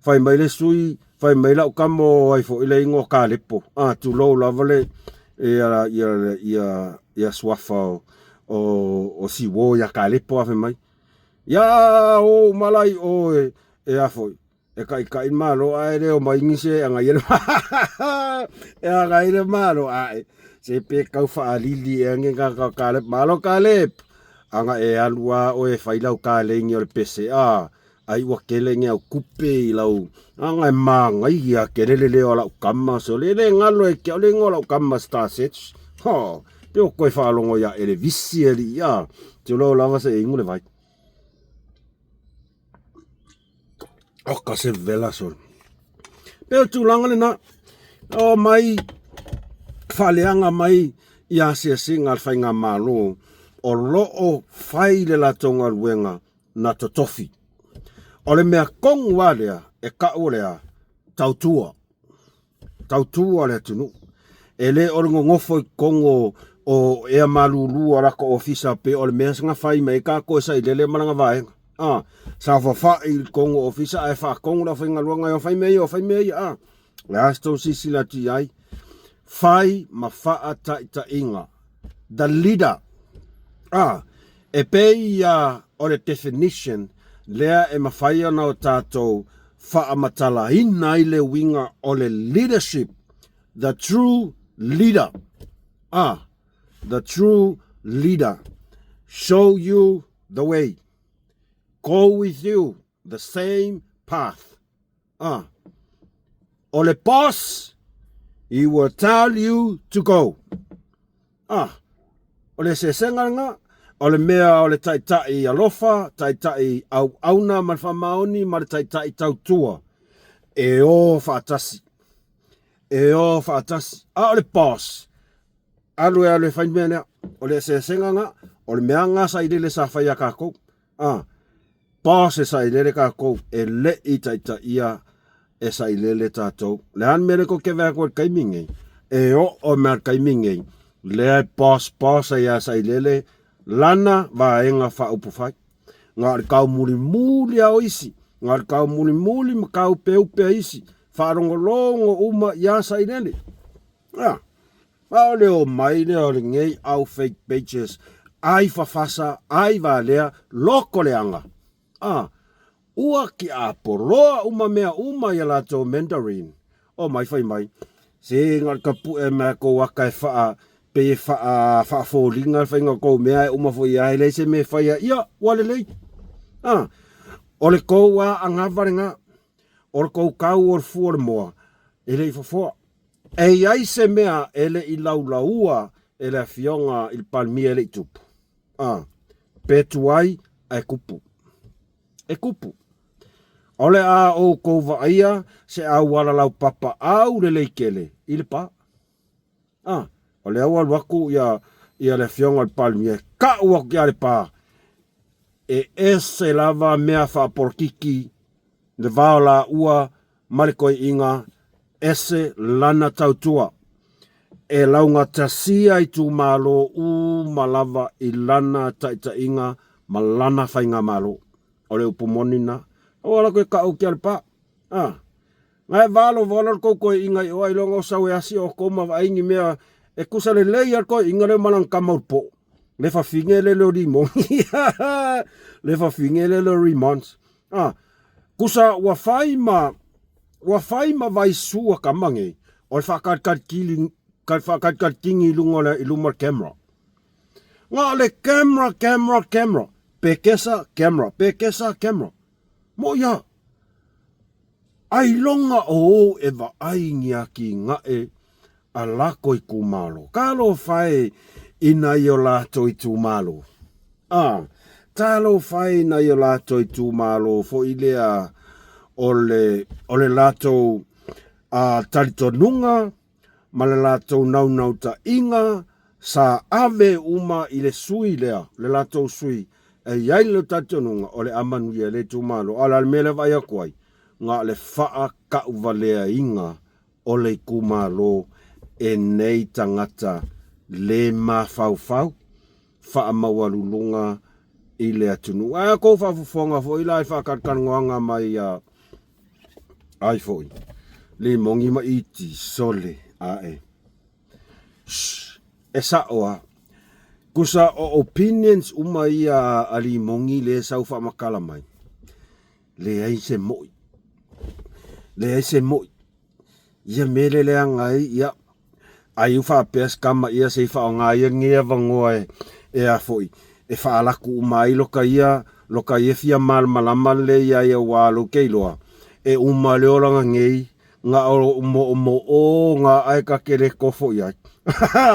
fai mai le sui, fai mai lau kama o ai foi le igoa o Kalepo. A, tulou lava le, ia, ia, ia, ia suafa o, o, o Siuo ia Kalepo, a fai mai, ia, o malai o e, e a foi, E kaʻikaʻi le Malo ae le omai nisi e agaia le e agai le Malo ae se pe kau faalili ea nge ka ka Kalep Malo Kalep aga e alu a oe e fai lau kalegi o le pese a ai ua kele nge au kupe i lau aga e magai ia kele le leo a lau kama so le le galo e ke o le igoa o lau kama star sets ho pe o koe faalogo ia elevisi e alii a tulou lava se ingu le vai. Oka se vela solo. Pe o tulaga lena, o mai faaleaga mai i asiasiga a le faigamalo o lo o fai le latou galuega na totofi. O le mea kogu lava lea e kau o le a? Tautua. Tautua le atunuu. E le o le gogofo i totonu o, o ea malulu o lako ofisa pe o le mea na fai mai ai kākou e sailele ma lana vaega. A, saofafai i totonu o ofisa ae faatonu le aufaigaluega e o fai mea ia, o fai mea ia. A, o le a se tou silasila atu i ai? Fai ma faataitaiga. The leader. A, e pei ia o le definition lea e mafai ona o tatou faamatalaina ai le uiga o le leadership, the true leader. Ah, the true leader show you the way, go with you the same path. Ah, o le boss, he will tell you to go. Ah, o le eseesega lena, o le mea o le taitai alofa, taitai auauna ma le faamaoni ma le taitai tautua, e o faatasi. E o faatasi. A o le boss, alu e alu e fai le mea lea. O le eseesega lena, o le mea lena sailele sa fai a kākou. A, boss e sailele kākou, e le i taitaia e sailele tātou. Le a le mea lea kou te vaai atu ai i le taimi nei, e oo mai le taimi nei, lea e boss boss ai a sailele lana vaega faaupufai. Na o le taumulimuli a o isi, na o le taumulimuli ma tauupeupe a isi, faalogologo uma iā sailele. A, a o le omai lea o lenei au fake pages, ai fafasa, ai valea, loko leaga. A, ua kiapoloa uma mea uma ia latou Mandarin. Omai fai mai, se na o le tapue mai a kou aka e faa, pei e faa, faafoliga le faiga o kou mea e uma foi ia e leai se mea e faia, ia, ua lelei. A, o le kou a anava lena, o le kou kau o le fua o le moa, e le i fofoa. E i ai se mea e le i laulaua e le Afioga i le Palemia e le i tupu? A, pe tuai ae kupu. E kupu. O le a oukou vaaia se auala laupapa au lelei tele i Lepa. A, o lea ua alu atu ia, ia le Afioga i le Palemia e kau atu ia Lepa e ese lava mea faapolokiki le va o laua ma le koiiga ese lana tautua e laugatasia itumalo uma lava i lana taitaiga ma lana faigamalo. O le upu moni na, aua la koe kau ki a Lepa. A, na e valovalo le kou koiiga i o ailoga o sau e asi oukou ma vaai ni mea e kusa lelei a le koiiga lea ma lana tama o le po. Le fafine le leo limoni. Le fafine le leo rimons. A, kusa ua fai ma. Ua fai ma vaisua kama nei, o le faakalikali faakalikali i luga o le, i luma o le camera. Nga o le camera, camera, camera. Pekesa, camera, pekesa, camera. Mo ia. Ailoga o ou e vaai ni atinae a lako itumalo. Talofa e i nai o latou itumalo. A, talofa e i nai o latou itumalo foi lea o le, o le latou a, talitonuga ma le latou naunautaiga sa ave uma i le sui lea, le latou sui, e i ai le talitonuga o le a manuia le itumalo. A o le a le mea lea e vaai atu ai? Na o le faatauvaleaina o le itumalo e nei tagata le mafaufau faamaualuluga i le atunuu. Ae a tou faafofoga foi la i faatalatalanoaga mai a ai foi Limogi ma Iti, sole ae. Shh, e sa'o a. Kusa o opinions uma ia a Limogi lea sau faamatala mai. Leai se mo'i. Leai se mo'i. Ia mea le leaga ai, ia, ai u faapea se tama ia se i faaaoga ia lenei avanoa e, e a foi, e faalaku uma ai loka ia, loka ia fia malamalama lelei ia ia aua lou te iloa, e uma le olaga nei, na o lou moomoo na ae ta te le tofo i ai.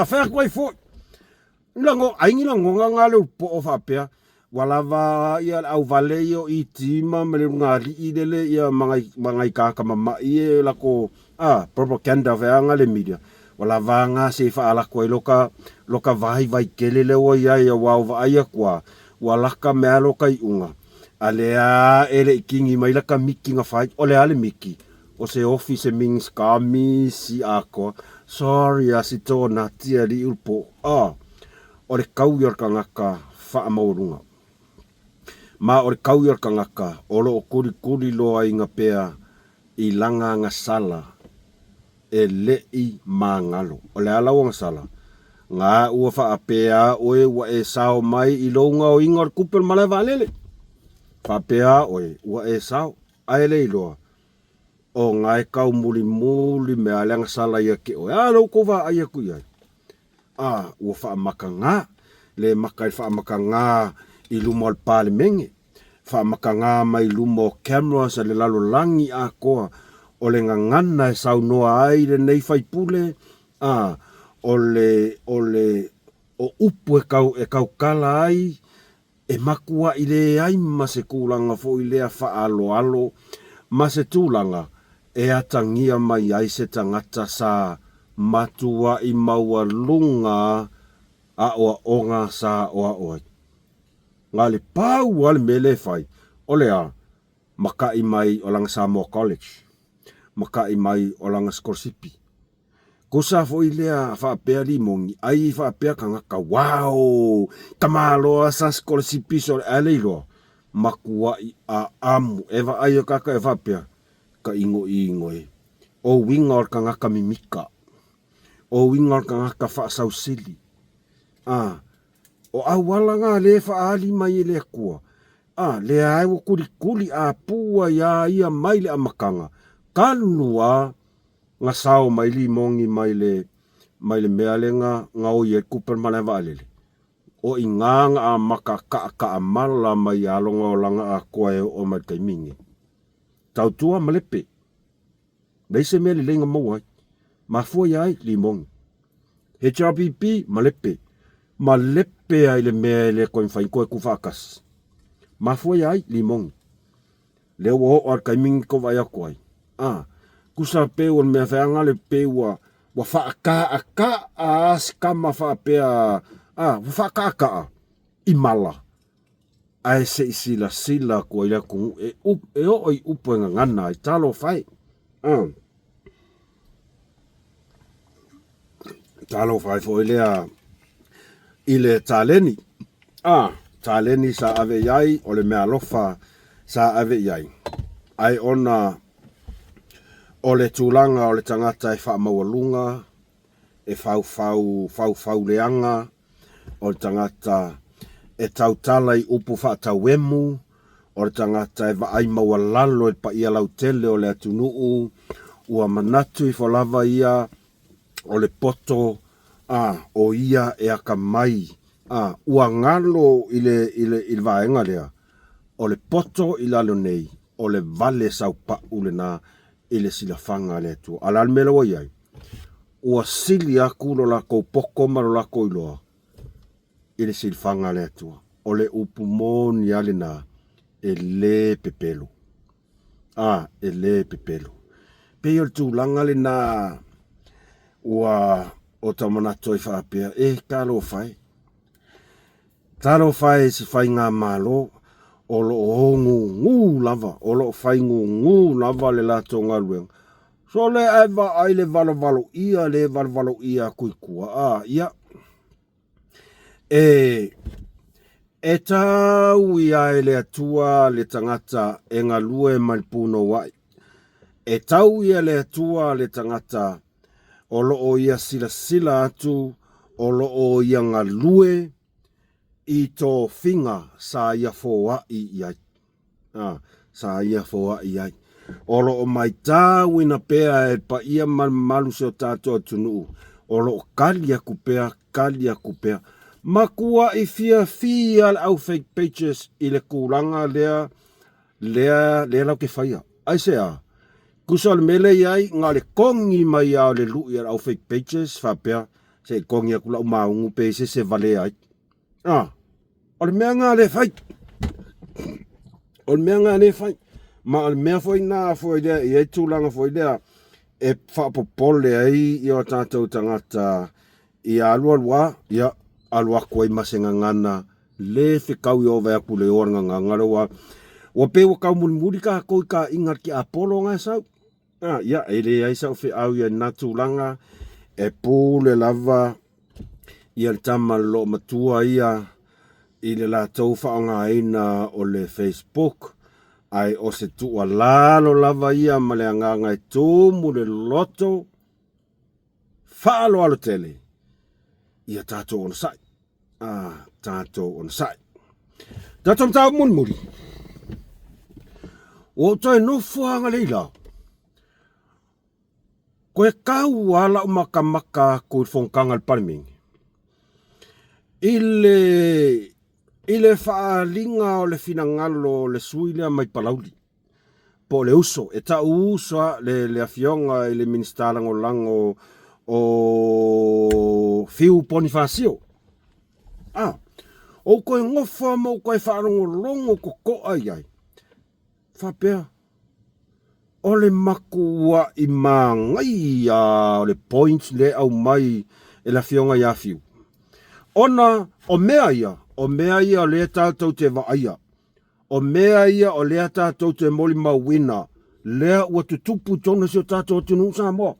Fai atu ai foi. Lago, ai ni lagona na le po'o faapea, ua lava ia le auvale ia o ET ma ma le ulugalii lele ia ma nai, ma nai tagata mama'i e lako, a, propaganda feaga le media, ua lava na se i faalako ai loka, loka vaivai tele lea ua i ai aua ua vaai atu a, ua laka mea loka iuga, a lea e le i kini mai laka miki na fai, o le a le miki? O se office e Minista misi atoa. Sorry a si tona tia li ulpo. A, o le kau ia o le tagata faamaualuga. Ma o le kau ia o le tagata o lo o kulikuli loaina pea i lana agasala e le i magalo. O le a lau agasala? Ga ua faapea oe ua e sao mai i lou gaoiga o le tupe o le malae vaalele. Faapea oe ua e sao, ae le iloa O nga e kau mulimuli mea le agasala ia te oe. A lou kou vaai atu i ai. A, ua faamakagā, le maka i le faamakagā i luma o le Palemene, faamakagā mai luma o cameras a le lalolagi atoa, o le gagana e saunoa ai lenei faipule, a, o le, o le, o upu e kau, e tautala ai, E makuaʻi leai ma se tulaga foi lea faaaloalo ma se tulaga e atagia mai ai se tagata sa matuaʻi maualuga aʻoaʻoga sa aʻoaʻo ai. Na le pau lava le mea lea e fai, o le a makaʻi mai o lana Samoa College, makaʻi mai o lana sikolasipi. Kosa foi lea faapea limogi, ai faapea tagata, wow, tamaloa sa sikolasipi so le ae le iloa, makuaʻi aamu, e vaai e kaka e faapea, ka inoino e. O uiga o le tagata mimika, o uiga o le tagata faasausili, a, o auala na lea e faaali mai e le Atua, a, lea e ua kulikuli apua iā ia mai le amataga, talu a na sao mai limogi mai le mai le mea le na na oi ai kupe malae vaalele. O i na na amata kaʻakaʻamala mai ia lona olaga atoa e oo mai le taimi nei. Tautua ma lepe. Leai se mea lelei na maua ai. Mafua ia ai limogi. HRPP ma lepe. Ma lepe ai le mea e le toe mafai ona toe tuufaatasi. Mafua ia ai limogi. Lea ua oo a le taimi ni tou vaai atu ai. A, tusa pe ua le mea feaga le pe ua ua faakaaka'a a si tama faapea a, ua faakaaka'a i mala ae se i silasila atu ai le atunuu e e oo i upu e gagana ai. Talofa e. A. Talofa ai foi lea i le taleni. A, taleni sa ave i ai, o le meaalofa sa ave i ai. Ai ona o le tulaga o le tagata e faamaualuga, e faufau, faufau leaga, o le tagata e tautala i upu faatauemu, O le tagata e vaai maualalo i le paia lautele o le atunuu, ua manatu ifo lava ia o le poto a o ia e akamai a ua galo i le, i le, i le vaega lea, o le poto i lalo nei, o le vale saupau lena i le silafaga a le Atua. A o le a le mea la ua i ai? Ua sili atu lo latou poto ma lo latou iloa i le silafaga a le Atua. O le upu moni lava lena, e le pepelo. A, e le pepelo. Pei o le tulaga lena ua o ta manatu ai faapea, e talofa e. Talofa e i se faigamalo o lo o gugu lava, o lo o fai gugu lava le latou galuega. Sole ae vaai le valovaloia le valovaloia atu i tua, a, ia, e, e tau ia e le Atua le tagata e galue ma le punouai. E tau ia le Atua le tagata o lo o ia silasila atu, o lo o ia galue i tofiga sa ia foai i ai. A, sa ia foai i ai. O lo o maitauina pea e le paia ma le mamalu si o tatou atunuu, o lo o kali atu pea, kali atu pea. Matuai fiafia le au fake pages i le tulaga lea lea lea latou te faia. Aisea? Tusa o le mea lea e i ai, na o le togi mai lava o le lui a le au fake pages faapea, se i togi atu lau maugu pe i ai se isi e valea ai. A, o le mea lena lea e fai. O le mea lena lea e fai. Ma o le mea foi lena foi lea e i ai tulaga foi lea e faapopole ai i o tatou tagata ia alu alu lava, ia alu atu ai ma se gagana le fetaui o vae atu le oa le gagana lea ua ua pei ua taumulimuli tatou i taaiga a le tiapolo na e sau. Ah, ia, e leai sau feau ia i lena tulaga, e pule lava ia le tama loomatua ia i le latou faaaogaina o le Facebook, ae o se tuualalo lava ia ma le agaga e tumu le loto faaaloalo tele ia tatou onosai. A tatou onosai. Tatou mataupu mulimuli. Ua ou toe nofo agalei la. Koe kau a lau makamaka atu i le fonotaga a le Palemene. I le, i le faaaliga o le finagalo o le sui lea mai Palauli. Po o le uso, e tau uso a le, le afioga i le Minisita Lagolago o Fiu Ponifasio. A, ou toe nofo ma ou toe faalogologo totoa i ai, faapea, o le matuai manaia o le point lea e aumai e le afioga ia Fiu. Ona o mea ia, o mea ia o lea tatou te vaaia, O mea ia o lea tatou te molimauina, lea ua tutupu i totonu o si o tatou atunuu Samoa.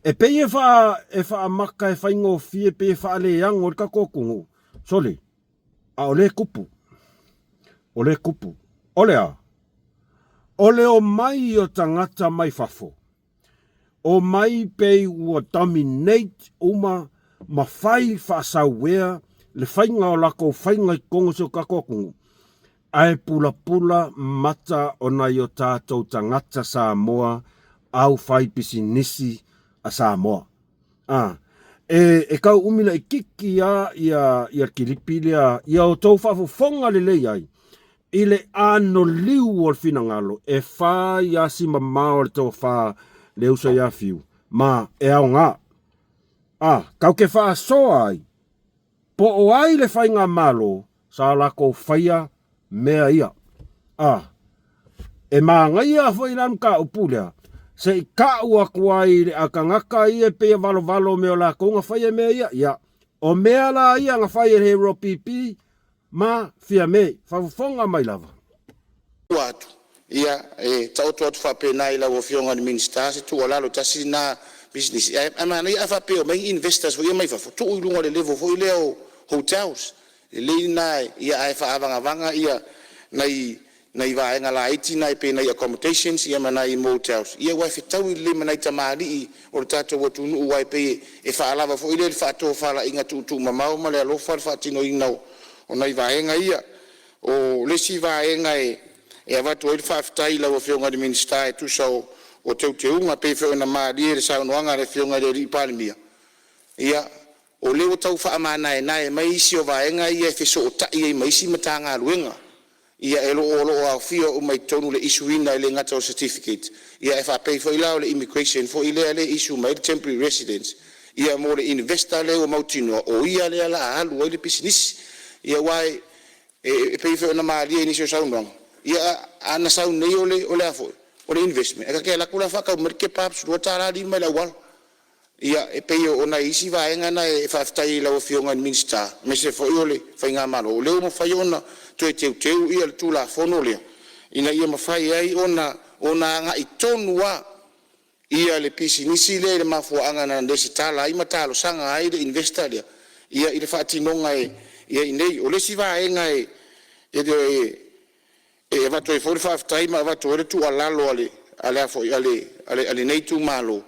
E pei e, faa, e faamaka e faigofie pei e faaleago i le tatou atunuu. Sole, a o lea e tupu. O lea e tupu. O le a? O le omai o tagata mai fafo. Omai pei ua dominate uma ma fai faasauea le faiga o latou faiga i totonu o si o tatou atunuu, ae pulapula mata o nai o tatou tagata Samoa au fai pisinisi a Samoa. A, e, e tau umi laititi a ia, ia kilipi lea, ia outou faafofoga lelei ai, I le anoliu o le finagalo, e fai asi mamao le tofa le uso ia Fiu, ma e aoga. A, kau ke faasoa ai, po o ai le faigamalo sa lakou faia mea ia. A, e manaia foi la mataupu lea, se i ka'u atu ai i le tagata ia e pei e valovalo mea o lakou na faia mea ia. Ia, o mea la ia na fai e le Hero PP, Ma Fiame, faafofoga mai lava. Ua atu, ia, e taoto atu faapena i lau Afioga i le Minisita se tuualalo, tasi lena pisinisi. Ae manaia a faapea e omai ni investors foi ia mai fafo, tuu i luga o le level foi lea o hotels. Lelei lena, ia ae faaavagavaga ia nai nai vaega laiti na e pei nai accommodations ia ma nai motels, ia aua e fetaui lelei ma nai tamalii o le tatou atunuu, aua e pei e faalava foi lea i le faatofalaiga tuutuumamao ma le alofa le faatinoina o nai vaega ia. O le isi vaega e E avatu ai le faafetai i lau Afioga i le Minisita e tusa o teuteuga e pei foi ona malie i le saunoaga a le Afioga i le Palemia. Ia, o lea ua tau faamanaenae mai isi o vaega ia e fesootai ai ma isi Matagaluega. Ia o lo o aofia uma i totonu o le issue ina e le gata o certificate ae faapea foi la o le immigration foi lea e issue mai ai le temporary residence mo le investor lea ua mautinoa o ia lea o le a alu ai le pisinisi. Ia aua e pei foi ona malie i nisi o saunoaga, ia ana sau nei o le investment, ae ta te alu atu la faatau mai le kebabs $2.50 i le auala. Ia e pei o nai isi vaega na e faafetai ai i lau Afioga i le Minisita aemaise foi o le faigamalo o lea ua mafai ona toe teuteu le Tulafono lea ina ia mafai ai ona agai tonu lava le pisinisi lea i le mafuaaga na resitala ai ma talosaga ai le investor lea i le faatinoga e i ai nei. O le isi vaega e avatu ai foi le faafetai ma avatu ai le tuualalo a lenei itumalo,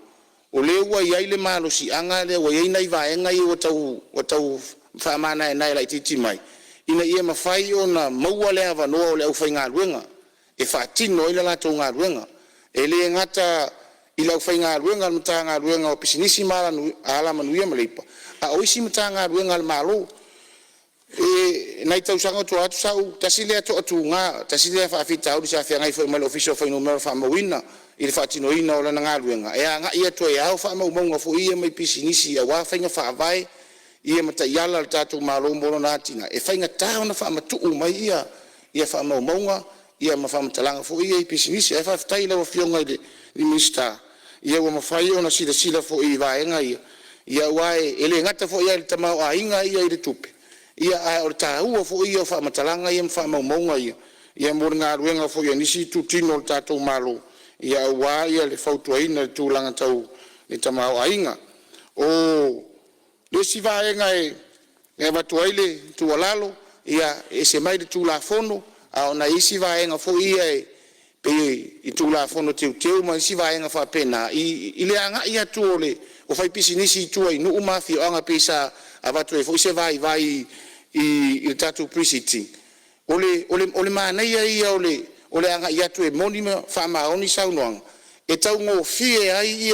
o lea ua i ai le malosiaga lea ua i ai nai vaega ia ua tau faamanaenae laitiiti mai ina ia mafai ona maua le avanoa o le aufaigaluega e faatino ai le latou galuega. E le gata i le aufaigaluega a le Matagaluega o Pisinisi, Alamanuia ma Leipa, a o isi Matagaluega a le Malo. I nai tausaga ua tua atu sa ou tasi lea toatuga, tasi lea faafitauli sa feagai foi ma le Ofisa o Fuainumera Faamauina i le faatinoina o lana galuega e agai atu e ao faamaumauga foi ia mai pisinisi aua faiga faavae ia ma taiala a le tatou Malo mo lona atinae. E faigata ona faamatuu mai ia faamaumauga ma faamatalaga foi ia i pisinisi. Ae faafetai i lau Afioga i le Minisita ua mafai ona silasila foi i vaega ia, aua e le gata foi i le tamaoaiga ia i le tupe, a o le taua foi ia o faamatalaga ia ma faamaumauga ia mo le galuega foi a nisi itutino o le tatou Malo aua le fautuaina i le tulaga tau le tamaoaiga. O le isi vaega e avatu ai le tuualalo, ia e ese mai le Tulafono, a o nai isi vaega foi ia e pei i Tulafono Teuteu ma isi vaega faapena i le agai atu o faipisinisi i tua i nuu ma afioaga pei sa avatu ai foi se vaivai i le tatou Pre-Sitting. O le manaia ia o le agai atu e moni ma faamaoni saunoaga e taugofie ai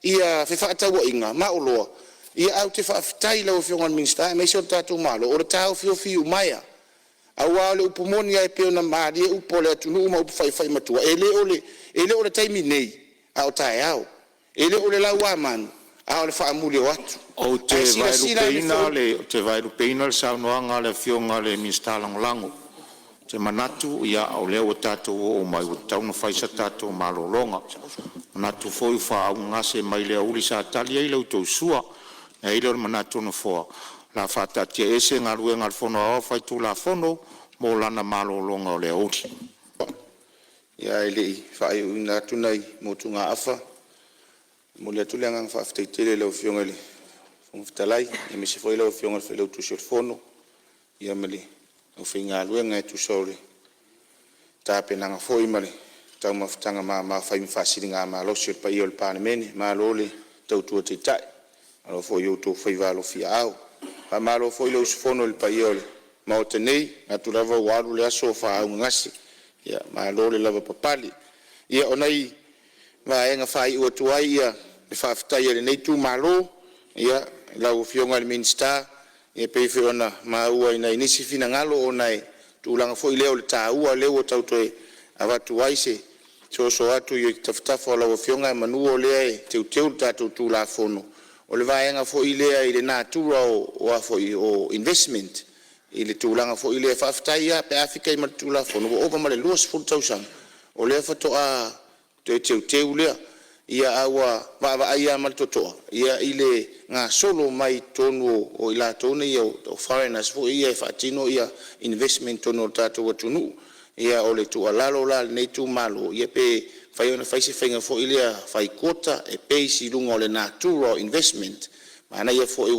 ia fefaatauaiga ma oloa. Ae ou te faafetai i lau Afioga i le Minisita aemaise o le tatou Malo o le taofiofi iumaea. Aua o le upu moni lava e pei ona malie upu a le atunuu ma upu faifaimatua, e le o le taimi nei a o taeao. E le o le lauamanu a o le faamulioatu. Ou te Ae silasila ane foi. Ou te vaelupeina le saunoaga a le Afioga i le Minisita Lagolago. Ou te manatu o lea ua tatou oo mai ua tatau ona fai se tatou malologa. E manatu foi ua faaaugagase mai le aoauli sa tali ai la outou sua. Ona i ai lea o le manatu o le Nofoa, o le a faataatiaese Galuega a le Fono Aoao Faitulafono mo lana malologa o le aoauli. Ia ae le i faaiuiuina atu nai motugaafa, e momoli atu le agaga faafetai tele i lau Afioga i le Fofoga Fetalai aemaise foi lau Afioga i le Failautusi o le Fono ia ma le aufaigaluega e tusa o le tapenaga foi ma le taumafataga mama ua fai ma faasiligamalosi o le paia o le Palemene. Malo le tautua taitai, malo foi i outou faiva alofiaao. Faamalo foi le usufono i le paia o le Maota nei, e manatu lava ua alu le aso o faaaaogagase. Ia malo le lavapapale. Ia o nai vaega e faaiu atu ai le faafetai a lenei itumalo i lau Afioga i le Minisita, e pei foi ona maua i nai nisi finagalo ona o le tulaga foi lea o le taua lea ua tau toe avatu ai se soso atu i tafatafa o lau Afioga ae meamanu o lea e teuteu le tatou Tulafono. O le vaega foi lea i le natura o investment i le tulaga foi lea, faafetai lava pe a fita i ai ma le Tulafono ua ova ma le 20 tausaga o lea faatoa toe teuteu lea. Ae ua vaavaai lava ma le totoa i le gasolo mai totonu o i latou nei o foreigners foi ia e faatino investment i totonu o le tatou atunuu. Ia o le tuualalo la a lenei itumalo, ia pe mafai ona fai se faiga foi lea fai quota e base i luga o le natura o investment. Manaia foi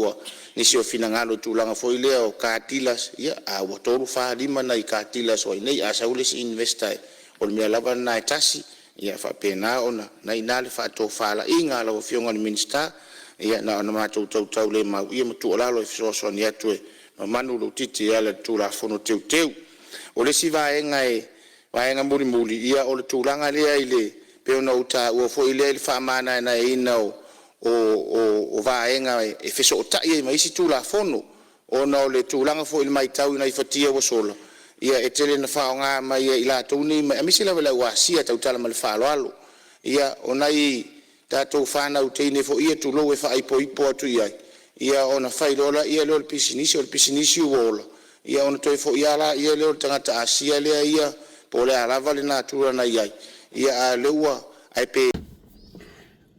nisi o finagalo i tulaga foi lea o car dealers, ia a ua 3, 4, 5 nai car dealers ua i inei, a sau le isi investor o le mea lava lena e tasi, ia e faapena ona… O lena e i ina le faatofalaiga a lau Afioga i le Minisita, ia na ona matou tautaulemau ma tuualalo e fesoasoani atu e mamanu lou titi e ala i le Tulafono Teuteu. O le isi vaega e Vaega mulimuli, ia o le tulaga lea i le pei ona ou taua foi lea i le faamanaenaeina o o vaega e fesootai ai ma isi Tulafono ona o le tulaga foi i le maitau i nai fatia ua sola, ia e tele ina faaaoga mai e i latou nei aemaise lava i le au Asia e tautala mai le faaaloalo. Ia, o nai tatou fanau teine foi ia tulou, e faaipoipo atu i ai, ia ona fai loa lea o le pisinisi, o le pisinisi ua ola, ia ona toe foi lava lea o le tagata Asia lea ia po o le a lava le natura na i ai, a o lea ua… Ae pe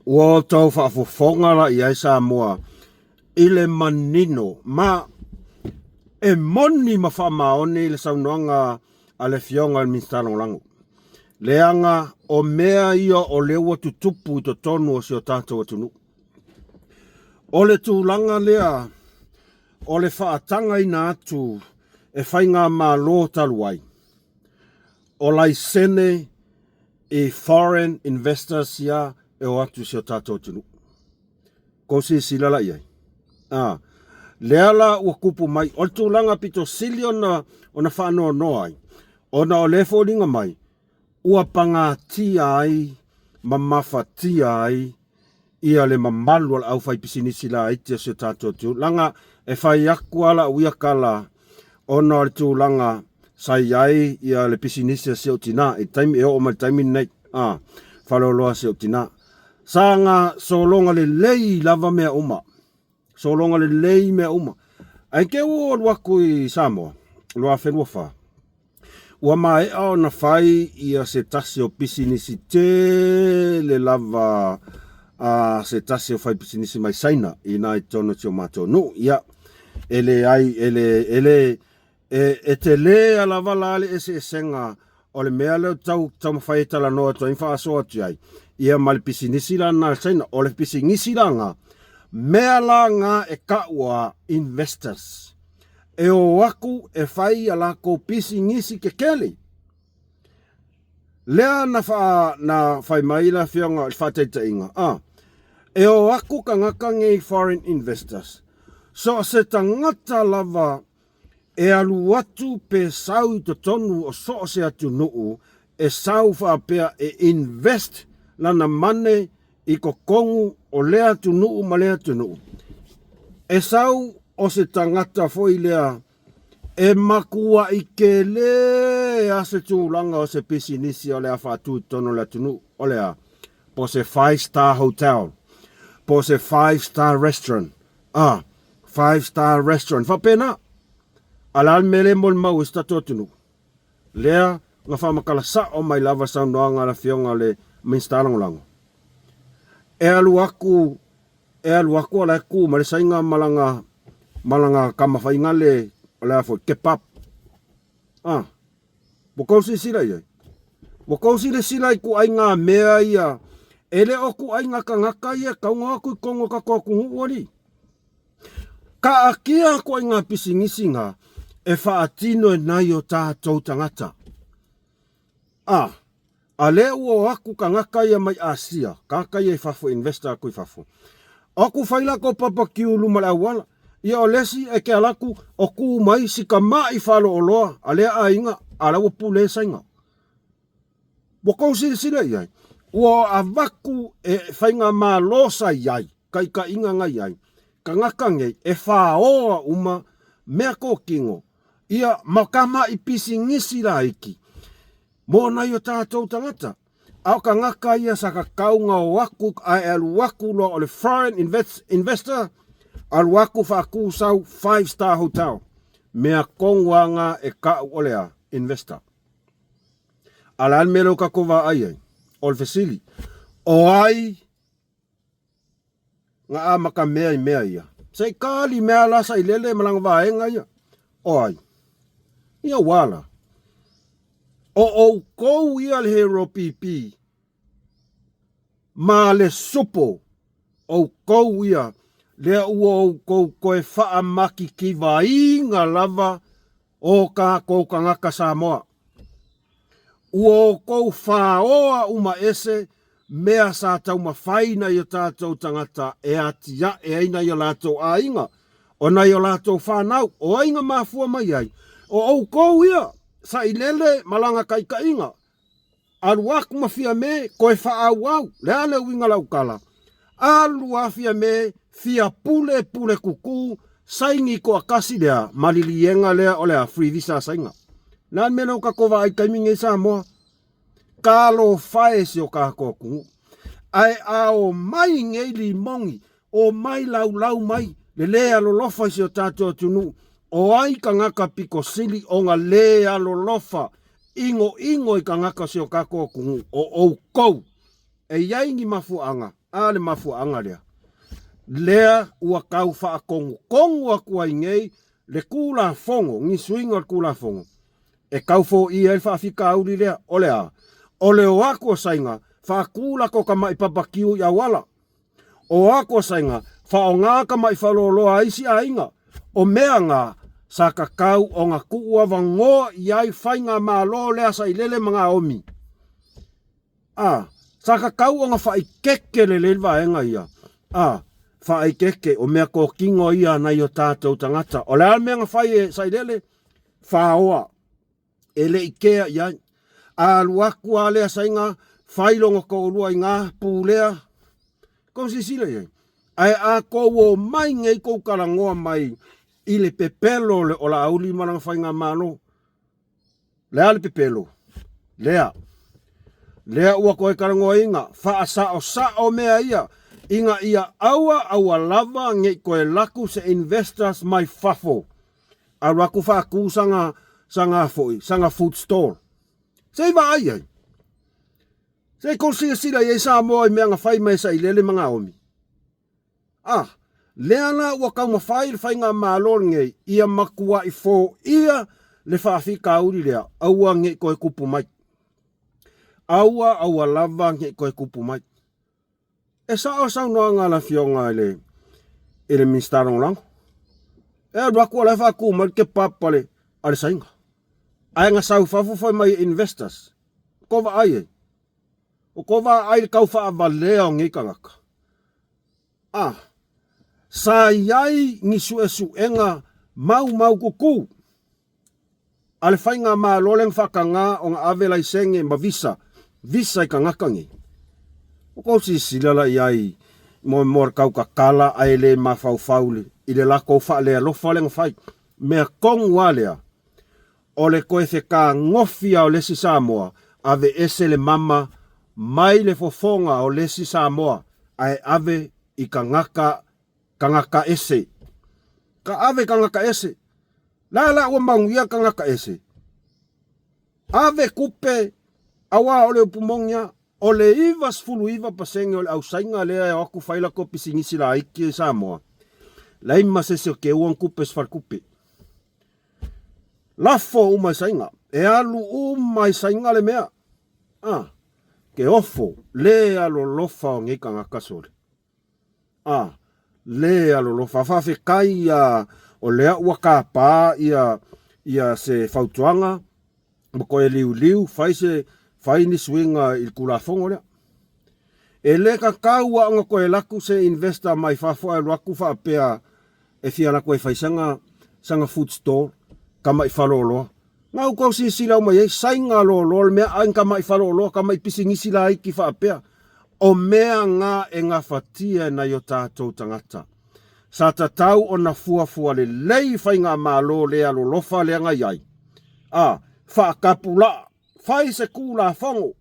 Ua outou faafofoga la i ai Samoa i le manino ma e moni ma faamaoni le saunoaga a le Afioga i le Minisita Lagolago, leaga o mea ia o lea ua tutupu i totonu o si o tatou atunuu. O le tulaga lea o le faatagaina atu e faigamalo talu ai o laisene i foreign investors ia e o atu i si o tatou atunuu. Kou silasila la i ai. A, lea la ua tupu mai, o le tulaga pito sili ona faanoanoa ai, ona o lea e foliga mai ua pagatia ai ma mafatia ai ia le mamalu o le aufaipisinisi laiti o si o tatou atunuu. Leaga e fai atu lava lau ia tala ona o le tulaga sa i ai ia le pisinisi a si ou tina i le taimi e oo mai i le taimi lenei, a, faleoloa a si ou tina. Sa na sologa lelei lava mea uma, sologa lelei mea uma. Ae te i ua ou alu atu i Samoa 2024, ua maea ona fai ia se tasi o pisinisi tele lava a se tasi o faipisinisi mai Saina i ina i totonu o si o matou nuu. Ia, e leai, e le, e le, E tele a lava la le eseesega o le mea lea ou te taumafai e talanoa atu ai ma faasoa atu ai, ia ma le pisinisi la lena a le Saina. O le pisinisi la lena, mea la lena e taua investors e o atu e fai a latou pisinisi tetele. Lea na faa, na fai mai le afioga i le faataitaiga, a, e o atu tagata nei foreign investors, so o se tagata lava E alu atu pe sau i totonu o so o se atunuu e sau faapea e invest lana mane i totonu o lea atunuu ma lea atunuu. E sau o se tagata foi lea e matuai tele a se tulaga o se pisinisi o le a faatu i totonu o le atunuu, o le a? Po o se five star hotel, po o se five star restaurant, A, Five Star Restaurant, faapena. A o le a le mea lea e molimau ai si tatou atunuu? Lea na faamatala sao mai lava saunoaga a le Afioga i le Minisita Lagolago. E alu atu, e alu atu o la e tu mai le Saina ma lana, ma lana tama faigale, o le a foi, kebab. A. Ua tou silasila i ai? Ua tou silasila i ituaiga mea ia? E le o ituaiga tagata ia e tatau ona o atu i totonu o tatou atunuu, alii. Taatia ituaiga pisinisi na e faatino e nai o tatou tagata. A. A lea ua o atu tagata ia mai Asia, tagata ia i fafo, investor atu i fafo. O atu fai latou barbecue i luma o le auala. Ia o le isi e te ala atu o tu mai si tamai faleoloa a lea aiga, a la ua pule ai Saina. Ua tou silasila i ai, ua avatu e faigamalo sa i ai, taitaiga na i ai, tagata nei e faoa uma mea totino, ia ma tamai pisinisi laiti. Mo nai o tatou tagata, a o tagata ia sa tatau na o atu ae alu atu loa o le foreign investor, alu atu faatu sau five star hotel. Mea tonu a na e tau o le a? Investor. A o le a le mea lea ua tatou vaai ai? O le fesili, o ai na amata mea i mea ia. Se i kali mea la sailele ma lana vaega ia. O ai? Ia ua la. O outou ia le hero PP ma le supo outou ia lea ua outou toe faamakitivaina lava o tatou tagata Samoa. Ua outou faoa uma ese mea sa taumafai nai o tatou tagata e atiae ai nai o latou aiga, o nai o latou fanau, o ai na mafua mai ai? O outou ia! Sailele ma lana taitaiga, alu atu ma Fiame toe faaauau. Le a le uiga lau tala? Alu a Fiame fia pule pule tutu saini toatasi lea ma liliega lea o le a free visa a Saina. Le a le mea lea ua tatou vaai i le taimi nei Samoa? Talofa e si o tatou atunuu. Ae a omai nei limoni, omai laulau mai le le alolofa i si o tatou atunuu, o ai tagata pito sili ona le alolofa inoino i tagata o si o tatou atunuu? O outou. E i ai ni mafuaaga, a le mafuaaga lea? Lea ua tau faatonutonu atu ai nei le Tulafono, ni suiga o le Tulafono, e tau foia ai le faafitauli lea, o le a? O le o atu o Saina faatu latou tamai papakiu i auala. O atu o Saina faaaoga tamai faleoloa a isi aiga. O mea na, sa tatau ona tuuavanoa i ai faigamalo lea Sailele ma Naomi. A, sa tatau ona faaikeke lelei le vaega ia. A, faaikeke, o mea tokino ia a nai o tatou tagata. O le a le mea na fai e Sailele? Faoa. E le i kea i ai. A alu atu a lea saiga, fai lona toalua i na, pulea. Kou silasila i ai. Ae a kou o mai nei kou talanoa mai i le pepelo o Laauli ma lana faigamalo, Le a le pepelo? Lea. Lea ua toe talanoaina, faasaosao mea ia, ina ia aua aua lava ne i toe laku se investors mai fafo. Alu atu faatu sana, sana foi, sana food stall. Se i vaai ai. Se i kou silasila i ai Samoa i mea na fai mai e Sailele ma Naomi. A, lea la ua taumafai le faigamalo lenei ia matuai foia le faafitauli lea, aua ne i toe tupu mai. Aua, aua lava ne i toe tupu mai. E sao saunoaga a le Afioga i le, i le Minisita Lagolago. E alu atu o la e faatu mai le kebab a le, a le Saina. Ae na sau fafo fai mai e investors. Ko vaai ai. O ko vaai le tau faavalea o nei tagata. A, sa i ai ni suesuega maumaututu a le faigamalo lea na faataga ona ave laisene ma visa, visa i tagata nei. Ua tou silasila la i ai mo le tau tatala ae le mafaufau i le latou faalealofa lea na fai. Mea tonu lava lea, o le toe fetagofi lava o le isi Samoa, aveese le mama mai le fofoga o le isi Samoa ae ave i tagata, tagata ese. Ka ave i tagata ese. La la ua manuia tagata ese. Ave kupe, aua o le upu moni a, o le 99% o le ausaina lea e o atu fai latou pisinisi laiti i Samoa, leai ma se isi o keua ni kupe i se faletupe. Lafo uma i Saina. E alu uma i Saina le mea. A, ke ofo, le alolofa o nei tagata sole. A, le alolofa. Faafetai ia o lea ua tapa ia, ia se fautuaga ma toe liuliu, fai se, fai ni suiga i le Tulafono lea. E le tatau lava ona toe alu atu se investor mai fafo ae alu atu faapea e fia alu atu e fai sana, sana food stall, tamai faleoloa. Na outou silasila uma i ai, saina loaloa le mea, a ni tamai faleoloa, tamai pisinisi laiti faapea. O mea na e gafatia e nai o tatou tagata. Sa tatau ona fuafua lelei faigamalo le alolofa lea na i ai. A, faatapulaa, fai se Tulafono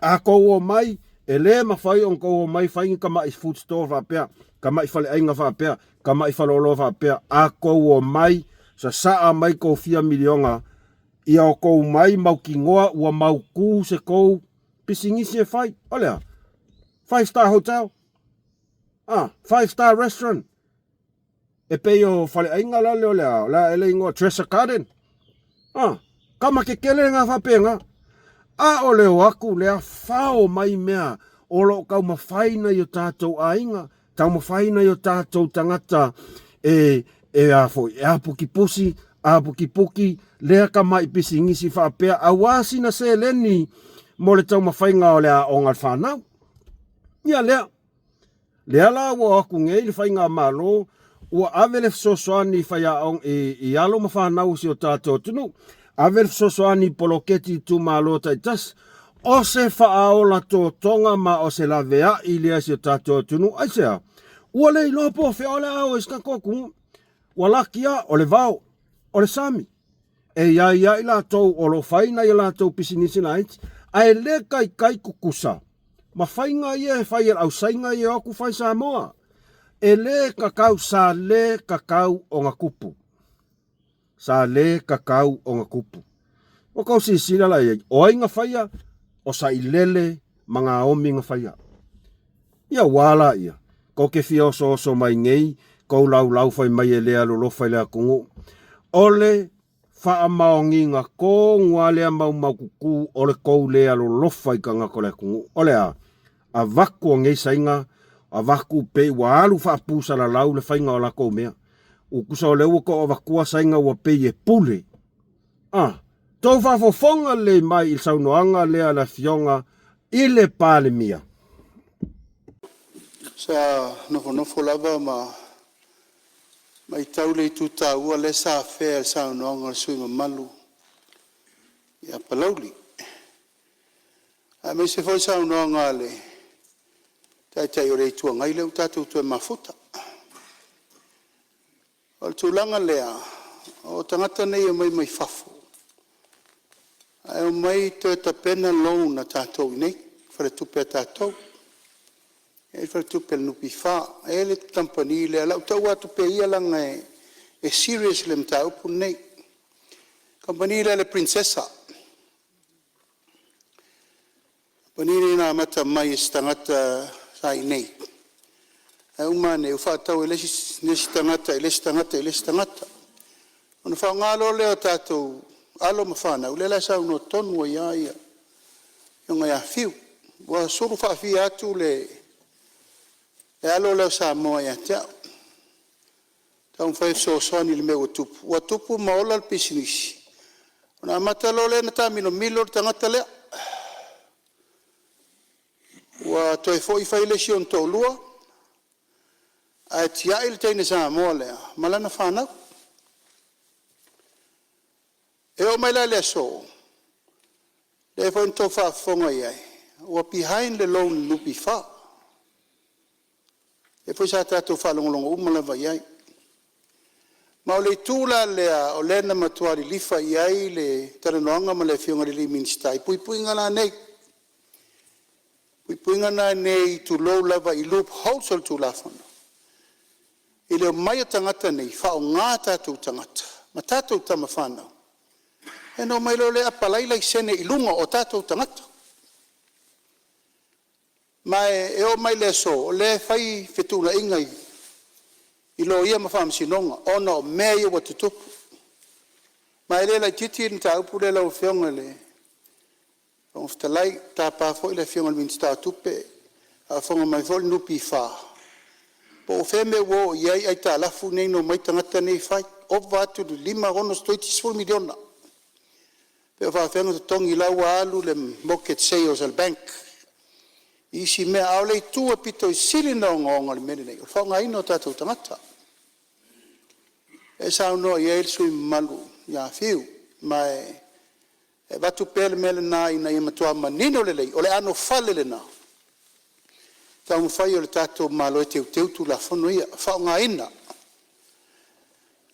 A tou omai, e le mafai ona tou omai fai ni tamai food store faapea, tamai faleaiga faapea, tamai faleoloa faapea. A tou omai, sasaa mai tou fia miliona, ia outou mai mautinoa ua mautu se tou pisinisi e fai. O le a? Five star hotel? Ah, five star restaurant? E pei o faleaiga la lea o le a, o le a ele igoa Treasure Garden. Ah, kama kekele ngā faapena. A o le o atu lea fao mai mea o lo o taumafai nai o tātou aiga, taumafai nai o tātou tagata e, e a foi, e apukipusi, apukipuki, lea tamai pisinisi faapea, auā sina seleni mo le taumafaiga o le aoga a le fanau. Ia lea. Lea la ua o atu nei le faigamalo ua ave le fesoasoani i faiaoga i alo ma fanau o si o tatou atunuu. Ave le fesoasoani i poloketi i itumalo taitasi. O se faaola totoga ma o se laveai lea i si o tatou atunuu. Aisea? Ua le iloa po o fea o le a o ai si tatou atunuu. Ua laki lava, o le vao, o le sami. E i ai lava i latou o lo o fai nai a latou pisinisi laiti, ae le taitai tutusa ma faiga ia e fai e le ausaina ia e o atu fai Samoa. E le tatau, sa le tatau ona tupu. Sa le tatau ona tupu. Ua tou silasila la i ai, o ai na faia? O Sailele ma Naomi na faia. Ia ua a laia, tou te fia osooso mai nei, tou laulau fai mai e le alolofa i le atunuu. O le faamaoniga tonu lava lea maumaututu o le tou le alolofa i tagata o le atunuu. O le a? Avatu o nei saina, avatu pei ua alu faapusalalau le faiga o latou mea. Ua tusa o lea ua tou avatua saina ua pei e pule. A tou faafofoga lelei mai i le saunoaga lea a le Afioga i le Palemia. Sa nofonofo lava ma matau le itu taua lea sa afea e le saunoaga a le sui usufono mamalu ia Palauli, aemaise foi le saunoaga a le Taitai o le Itu Agai lea ua tatou toe mafuta. O le tulaga lea o tagata nei e omai mai fafo ae omai toe tapena loan a tatou i inei i faletupe a tatou. E i ai le faletupe a le NPF, e i ai le kamupani lea, o le a ou taua atu pea ia leaga e serious le mataupu lenei. Le kamupani lea a le Prinssesa, le kamupani lenei na amata mai e se tagata sa i inei, ae uma ane ua faatau e le isi tagata i le isi tagata i le isi tagata. Ona faaaoga loa lea o tatou alo ma fanau, lea la e saunoa tonu ai lava le Afioga ia Fiu, ua sulu faafia atu le alo lea o Samoa ia te au, e taumafai e fesoasoani i le mea ua tupu, ua tupu ma ola le pisinisi, ona amata loa lea ona taamilomilo le tagata lea. Ua toe foi fai le isi ona toalua ae tiai le teine Samoa lea ma lana fanau. E oo mai la i le aso, lea foi na outou faafofoga i ai, ua behind le loan a le NPF. Lea foi sa tatou faalogologo uma lava i ai. Ma o le itu la lea o lea na matua lilifa i ai le talanoaga ma le Afioga i le Minisita i puipuiga la nei, puipuiga la nei tulou lava i loopholes o le Tulafono i le omai o tagata nei faaaoga tatou tagata ma tatou tamafanau, ia ona omai loa lea apalai laisene i luga o tatou tagata. Ma e oo mai i le aso, o lea e fai fetuunaiga i loia ma faamasinoga ona o mea ia ua tutupu. Ma e le laitiiti le mataupu lea lau Afioga i le Fofoga Fetalai. Ou te tapa foi le Afioga i le Minisita o Tupe, a o faafofoga mai foi le NPF, po o fea le mea ua oo i ai aitalafu nei na omai tagata nei fai, ova atu i le $5, 6 toeitiiti $10 miliona. Pe o faapefea ona totogi o la e ua alu le mortgage sales a le bank i isi mea. A o le itu e aupito sili ona ogaoga i le mea lenei, o le faaaogaina o tatou tagata. Lea e saunoa i ai le sui usufono mamalu ia Fiu, ma e avatu pea le mea lena ina ia matua manino lelei, o le anofale lena i le taumafai o le tatou Malo e teuteu Tulafono ia, faaaogaina.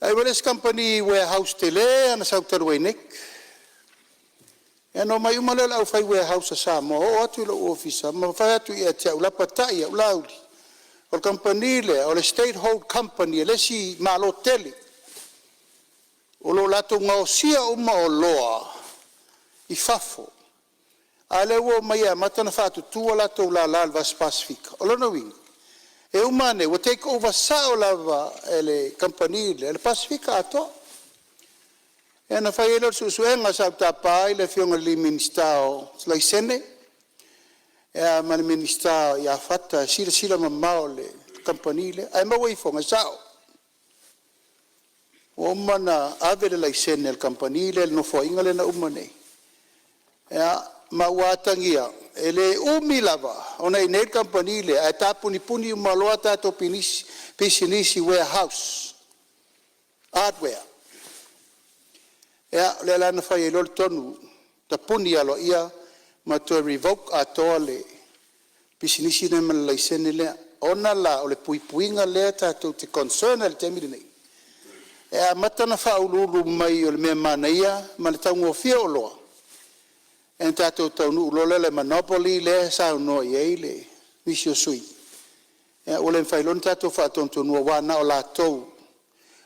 Na i ai foi le isi kamupani warehouse tele lava na sau talu ai nei, ia ona omai uma lea o le aufai warehouse a Samoa oo atu i lou ofisa ma fai atu ia te au, lapatai ai Laauli, o le kamupani lea o le State Hold Company a le isi malo tele o lo o latou gaosia uma oloa i fafo, a o lea ua omai e amata ona faatutu a latou lala i le Vasa Pasefika. O lona uiga, e uma ane ua take over sao lava e le kamupani lea le Pasefika atoa. Ia ona fai ai lea o le suesuega, sa ou tapa ai le Afioga i le Minisita o Laisene ma le Minisita ia Fata e silasila mamao i le kamupani lea, ae maua ifoga e sao, ua uma ona ave le laisene a le kamupani lea i le nofoaiga lea na uma nei, ma ua atagia e le umi lava ona i inei le kamupani lea ae tapunipuni uma loa tatou pisinisi warehouse, hardware. Ia, o lea la na fai ai loa le tonu, tapuni aloaia ma toe revoke atoa le pisinisi lea ma le laisene lea. Ona la o le puipuiga lea tatou te concern ai i le taimi lenei, e amata ona faauluulu mai o le mea manaia ma le taugofie o oloa, ia ona tatou taunuu loa lea i le monopoly lea e saunoa i ai nisi o sui usufono, ia ua le mafai loa ona tatou faatonutonuina aua na o latou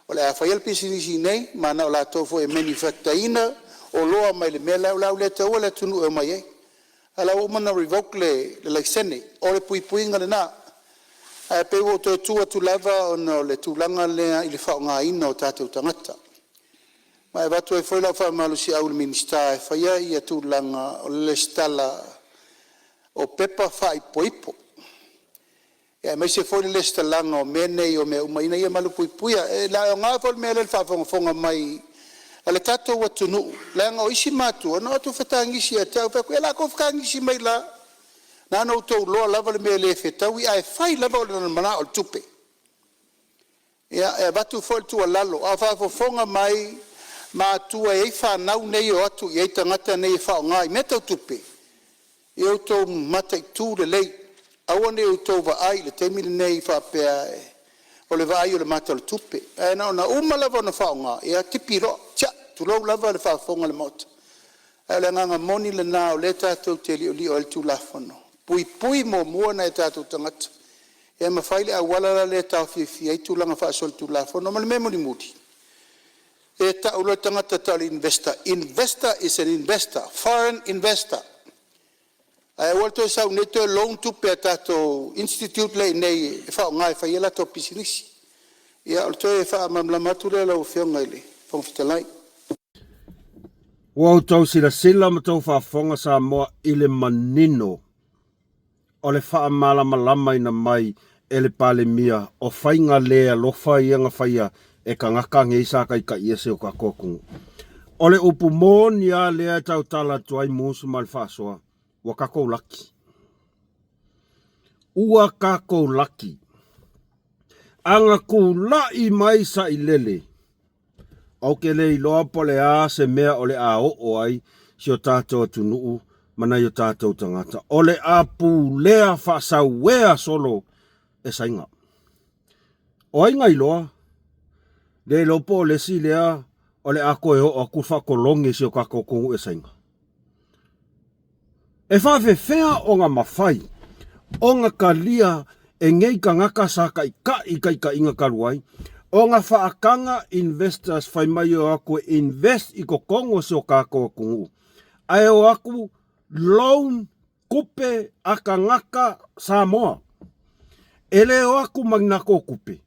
o le a faia le pisinisi i inei ma na o latou foi e manufacture ina oloa mai le mea la e o le a ua le taua le atunuu e omai ai, a o la ua uma ona revoke le laisene. O le puipuiga lena. Ae pei ua ou toe tu atu lava ona o le tulaga lea i le faaaogaina o tatou tagata. Ma e avatu ai foi lau faamalosiau i le Minisita e faia tulaga o le resitala o pepa faaipoipo, aemaise foi le resitalaga o mea nei o mea uma ina ia malupuipuia. E le aoga foi le mea lea i le faafogafoga mai a le tatou atunuu, leaga o isi matua na o atu fetagisi ia te au, ou fai atu, ia o le a tou fetagisi mai la, na ona outou iloa lava le mea e le fetaui ae fai lava o le manao o le tupe. Ia, e avatu foi le tuualalo a o faafofoga mai matua e i ai fanau nei e o atu i ai tagata nei e faaaoga i mea tau tupe, ia outou mataitu lelei, aua ne i outou vaai i le taimi lenei faapea o le vaai o le mata o le tupe, ae na ona uma lava ona faaaoga, ia tipi loa, tulou lava le faafofoga a le Maota. Ae o le agaga moni lena o lea tatou te liolio ai i le Tulafono, puipui muamua nai o tatou tagata ia ma fai le auala la lea e taofiofia ai tulaga faasolitulafono. Ma le mea mulimuli, e tau loa le tagata e tau o le investor, investor is an investor, foreign investor. Ae aua le toe sau i inei toe loan tupe a tatou institute la e i inei e faaaoga e fai ai latou pisinisi. Ia o le toe faamalamalama atu lea lau Afioga i le Fofoga Fetalai. Ua outou silasila ma outou faafofoga Samoa i le manino o le faamalamalamaina mai e le Palemia o faiga le alofa ia na faia e tagata nei sa taitaia si o tatou atunuu. O le upu moni lava lea e tautala atu ai musu ma le faasoa, ua tatou laki. Ua tatou laki. A na tulai mai sailele, Ou te le iloa po o le a se mea o le a oo ai si o tatou atunuu ma nai o tatou tagata. O le a pulea faasauea solo e Saina. O ai na iloa? Le iloa po o le isi lea o le a toe oo atu le faatologi i si o tatou atunuu e Saina. E faafefea ona mafai ona talia e nei tagata sa taitai i taitaiga talu ai ona faataga investors fai mai e o atu e invest i totonu o si o tatou atunuu ae o atu loan tupe a tagata Samoa e le o atu ma ni latou tupe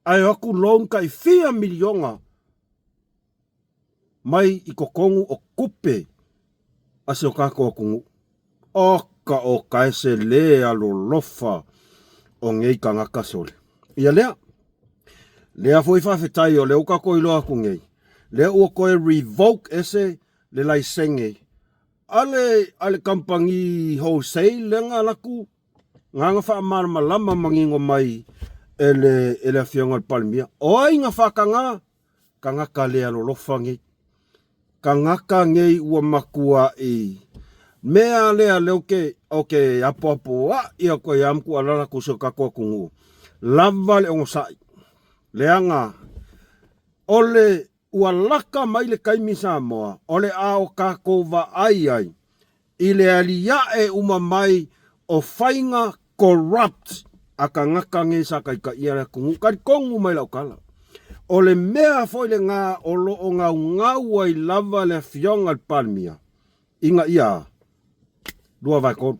ae o atu loan tai fia miliona mai i totonu o tupe a si o tatou atunuu. Oka oka e se le alolofa o nei tagata sole. Ia lea, lea foi faafetai o lea ua tatou iloa atu nei, lea ua toe revoke ese le laisene a le, a le kamupani wholesale lea na alu atu na na faamalamalama manino mai e le, e le Afioga i le Palemia. O ai na faataga? Tagata le alolofa nei. Tagata nei ua matua'i mea lea lea ou te, ou te apoapoa'i atu ai lava ma tuualalo atu i si o tatou atunuu, lava le onosai, leaga o le ua lata mai le taimi Samoa o le a o tatou vaai ai i le aliae uma mai o faiga corrupt a tagata nei sa taitaia le atunuu. Talitonu mai lau tala, o le mea foi lena o lo o naunau ai lava le Afioga i le Palemia ina ia 2/3.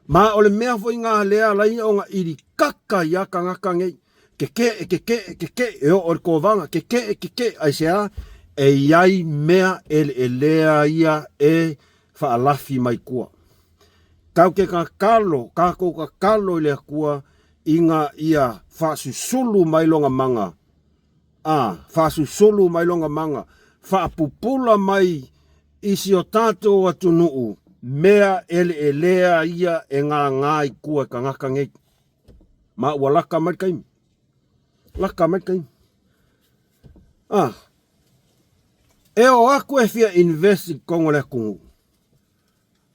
Ma o le mea foi lena lea e ala ai ona ilikaka ai lava tagata nei, keke'e, keke'e, keke'e, e oo i le tovaga, keke'e, keke'e, aisea? E i ai mea eleelea ia e faalafi mai tua. Tatou te tatalo, tatou tatalo i le Atua ina ia faasusulu mai Lona maga, a, faasusulu mai Lona maga, faapupula mai i si o tatou atunuu mea eleelea ia e gagā i tua e tagata nei. Ma ua lata mai le taimi. Lata mai le taimi. A. E o aku e fia invest i totonu o le atunuu,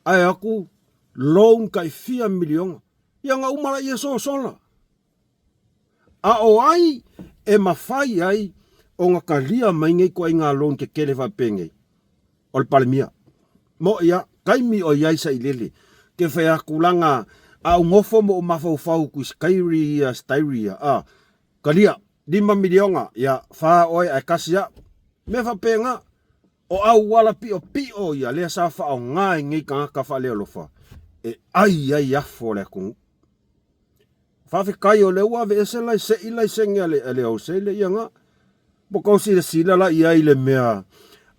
ae o aku loan tai fia miliona, ia ona uma laia sosola. A o ai e mafai ai ona talia mai nei ituaiga loan tetele faapenei? O le Palemia. Moʻi a, taimi o i ai sailele, ke fai atu laga a ou nofo ma ou mafaufau atu i stairi ia, stairi ia, a, talia, lima miliona, ia, fa oe ae kasi au. Mea faapena, o auala piʻopiʻo ia lea sa faaaoga e nei tagata faalealofa e ʻai ai afo o le atunuu. Faafetai o lea ua aveese laisei laisene a le a le wholesale ia na. Ua tou silasila la i ai i le mea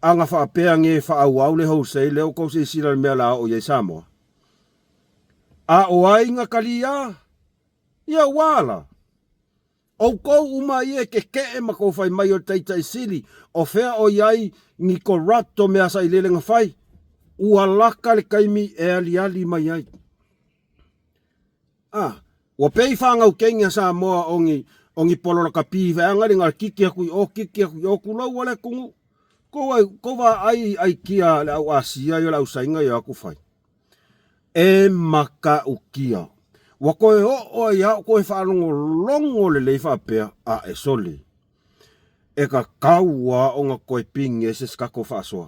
ana faapea ne faaauau le wholesale ua tou silasila i le mea o le a oo i ai Samoa. A o ai na kaliā? Ia ua ala. Outou uma ia e kekeʻe ma kou fai mai o le Taitai Sili, o fea o i ai ni corrupt o mea sailele na fai? Ua laka le taimi e aliali mai ai. A, ua pei fanau keini a Samoa o ni, o ni pololakapi feaga le na kiki aku i o, kiki aku i o, kulou a le atunuu. Kou ai, kou vaai i aikia a le au Asia i o le au Saina i o aku fai. E matautia. Ua toe oo ai au koe faalogologo lelei faapea, a e sole. E tatau a ona toe pigi ai se isi tatou faasoa.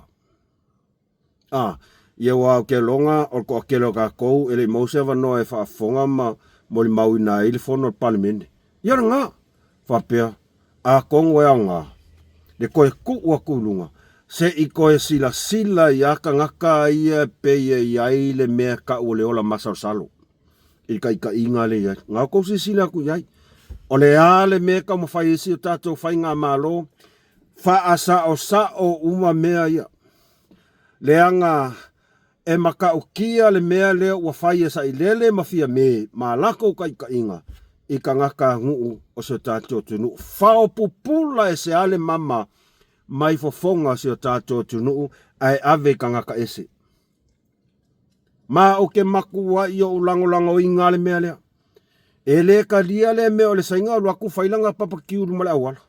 A, ia ua au ke loga o le toatele o tatou e le i maua se avanoa e faafofoga ma molimauina ai le fono a le Palemene. Ia lena, faapea, atonu e aoga le toe tuu atu i luga, se i toe silasila ia tagata ia e pei e i ai le mea tau o le ola masalosalo i le taitaiga lea i ai. Na outou silasila atu i ai, o le a le mea e taumafai ai si o tatou faigamalo, faasaosao uma mea ia. Leaga e matautia le mea lea ua fai e Sailele ma Fiame ma latou taitaiga i tagata nuu o si o tatou atunuu. Fao pupula e se ale mama mai fofoga o si o tatou atunuu ae ave i tagata ese. Ma ou te matua i ou lagolagoina le mea lea. E le talia lea mea o le saiga alu atu fai lana papa kiulu ma le auala.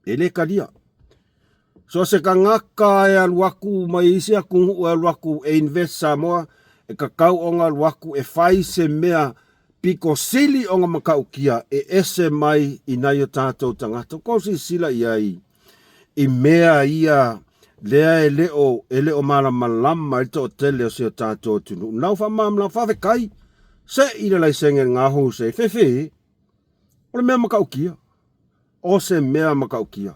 E le talia. So se tagata e alu atu mai isi atunuu e alu atu e invest Samoa, e tatau ona alu atu e fai se mea pito sili ona matautia e ese mai i nai o tatou tagata. Tou silasila i ai i mea ia lea e le o, e le o malamalama ai le toatele o si o tatou atunuu. Nau faamalamalama, faafetai, se i le laisene lena Jose, fefe, o le mea matautia. O se mea matautia.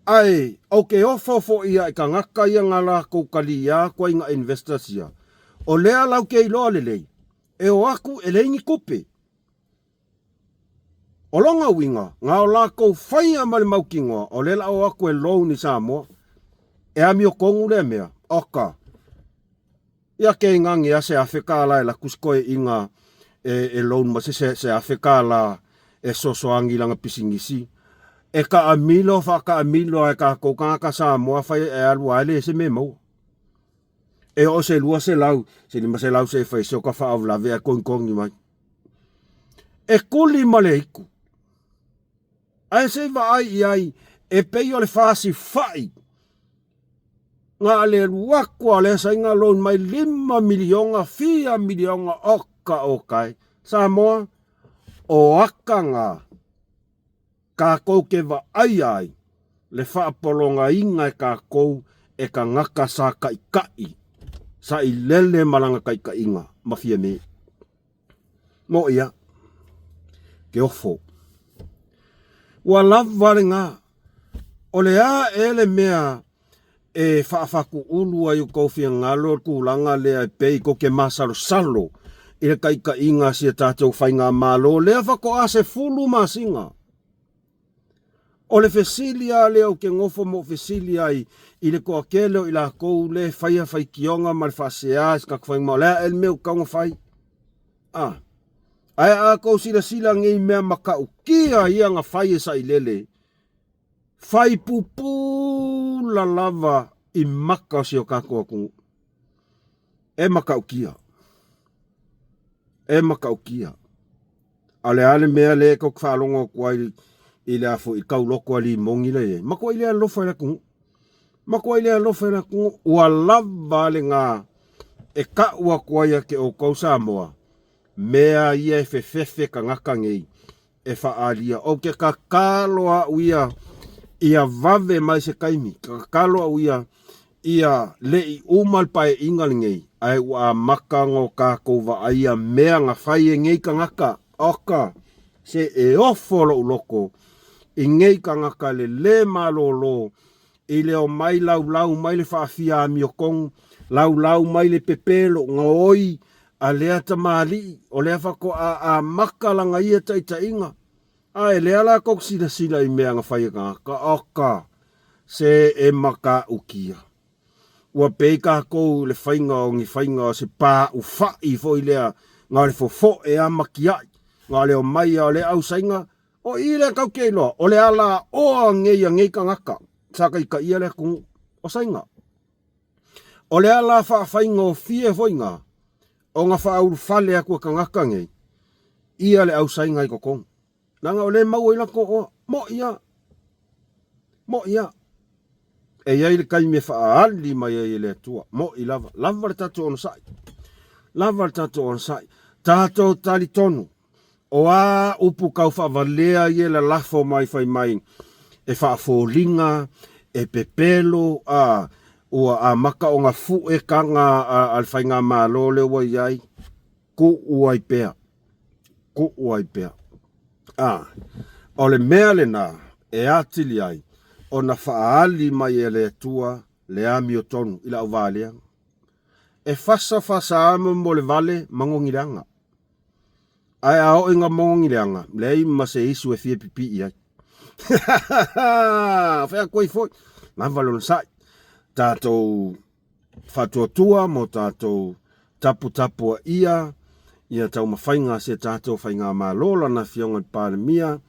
Ae ou te ofo foi ia i tagata ia nga lakou kaliā koe i nga investors ia. O lea lau ke iloa lelei, e o aku e leai ni tupe. O lona uiga, nga o lakou faia ma le mautinoa o lea la o aku e loan i Samoa. E amiotonu lea mea. Oka. Ia ke ingage a se afe kālā e laku se koeʻiga e loan ma se se afe kālā e sosoagi lana pisinisi. E kaʻamilo faakaʻamilo a e kākou kānaka Samoa fai e alu a e leai se mea e maua. E oo se 200, se 500 se e fai se o ka faalavelave ae kogikogi mai. E kuli ma le iku. Ae se i vaai i ai e pei o le fasifaʻi Nga le alu aku a le sainga loan mai lima miliona fia miliona oka okae Samoa o aka nga kakou ke vaai ai le faapologaina e kakou e kangaka sa kaʻikaʻi sa i lele ma lana kaikaʻiga ma Fiame. Mo ia ke ofo. Ua lava lena. O le a ea le mea e faafatuulu ai o kou finagalo le tulaga lea e pei kou te masalosalo i le taitaiga a si a tatou faigamalo lea faatoa 10 masina. O le fesili lava lea ou te nofo ma ou fesili ai i le toatele o i latou lea e faia faitioga ma le faasea i se tagata faigamalo, o le a ea le mea ua tatau ona fai? A. Ae a tou silasila nei mea matautia ia na fai e Sailele, fai pupula lava i maka o si o tatou atunuu. E matautia. E matautia. A o le a le mea lea tou te faalogo atu ai i le a foi tauloko a limogi la iai matuai le alofa i le atunuu matuai le alofa i le atunuu ua lava lena e tau atu ai ia te outou Samoa mea ia e fefefe tagata nei e faaalia. Ou te tatalo au ia ia vave mai se taimi, tatalo au ia ia le i uma le paeaiga lenei, ae ua amata ona o tatou vaaia mea na fai e nei tagata. Oka, se e ofo lou loto i nei tagata le le malolo i le omai laulau mai le faafia amiotonu, laulau mai le pepelo, gaoi a lea tamalii, o lea faatoa amata lana ia taitaiga, a e lea la tou te silasila i mea na fai e tagata, oka, se e matautia. Ua pei tatou i le faiga o ni faiga o se paau fai foi lea, na o le fofoe lava ma tiai, na o le omai lava o lea ausaiga, O i lea tatou te iloa, o le alaoa nei a nei tagata sa taitaia le atunuu o Saina. O le ala faafaigofie foi na ona faaulufale atu e tagata nei ia le au Saina i totonu. Leaga o lea e maua ai latou oa. Mo'i lava. Mo'i lava. E i ai le taimi e faaali mai ai e le Atua. Mo'i lava. Lava le tatou onosai. Lava le tatou onosai. Tatou talitonu. O a upu tau faavalea ia e lalafo mai fai mai e faafoliga, e pepelo, a, ua amata ona fue taga a le faigamalo lea ua i ai, tuu ai pea, tuu ai pea. A, o le mea lena e atili ai ona faaali mai e le Atua le amiotonu i le auvalea. E fasafasa lava mo le vale magogi leaga. Ae a oo ina mogogi leaga, leai ma se isu e fia pipii ai. Fai atu ai foi, lava le onosai. Tatou faatuatua mo tatou taputapuaia ia taumafaiga a si a tatou faigamalo, lana Afioga i le Palemia,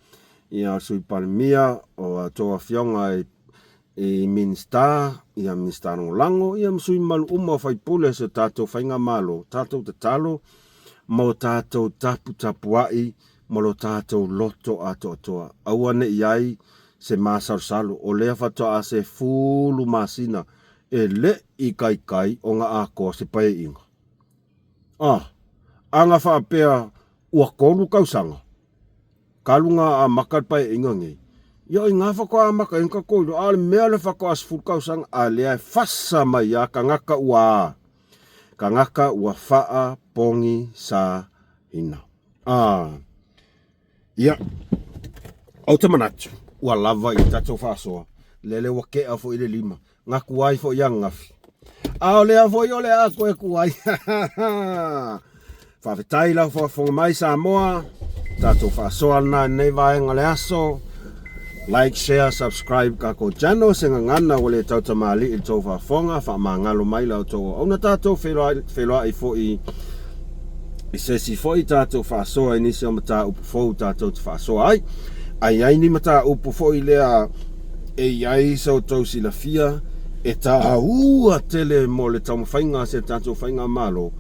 ia o le Sui Palemia, o a outou afioga i i Minisita, ia Minisita Lagolago, ia ma sui mamalu uma o faipule o si o tatou Faigamalo, tatou tatalo mo tatou taputapuai ma lo tatou loto atoatoa. Aua ne i ai se masalosalo, o lea faatoa 10 masina e le i taitai ona atoa se paeaiga. Ah, ana faapea ua 3 tausaga, Talu na amata le paeaiga nei, ia o ina faatoa amata ai ona tatou iloa, a o le mea lea faatoa 10 tausaga, a lea e fasa mai lava tagata ua a, tagata ua faapogisaina. A, ia, ou te manatu, ua lava i le tatou faasoa, lele ua tea foi le 5, Na tuai foi ananafi. A o lea foi o le a toe tuai. Faafetai lau faafofoga mai Samoa. Tatou faasoa lena i lenei vaega o le aso. Like, share, subscribe tatou channel. Se gagana ua le tautamalii i le tou faafofoga. Faamagalo mai la outou auauna. Tatou feiloai foi i se isi foi tatou faasoa i nisi o mataupu fou tatou te faasoa ai. A i ai ni mataupu foi lea e i ai so outou silafia e taua tele mo le taumafaiga a si a tatou faigamalo,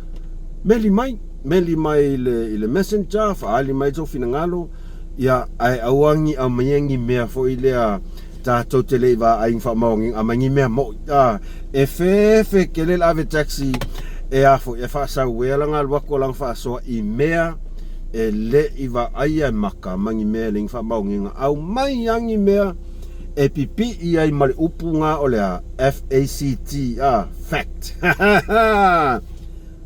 meli mai, meli mai i le, i le messenger, faaali mai sou finagalo, ia, ae aua ni aumaia ni mea foi lea tatou te le i vaai ni faamaoniga, aumai ni mea moi. A, e fefe tele le ave taxi e a foi, e faasauea lana alu atu o lana faasoa i mea e le i vaaia e maka ma ni mea e leai ni faamaoniga. Aumai lava ni mea e pipii ai ma le upu na o le a? F-A-C-T, a, fact.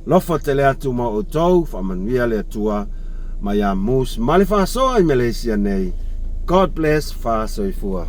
Lofa tele atu ma outou, faamanuia le Atua mai ia Moose ma le faasoa i Malaysia nei. God bless, fa soifua.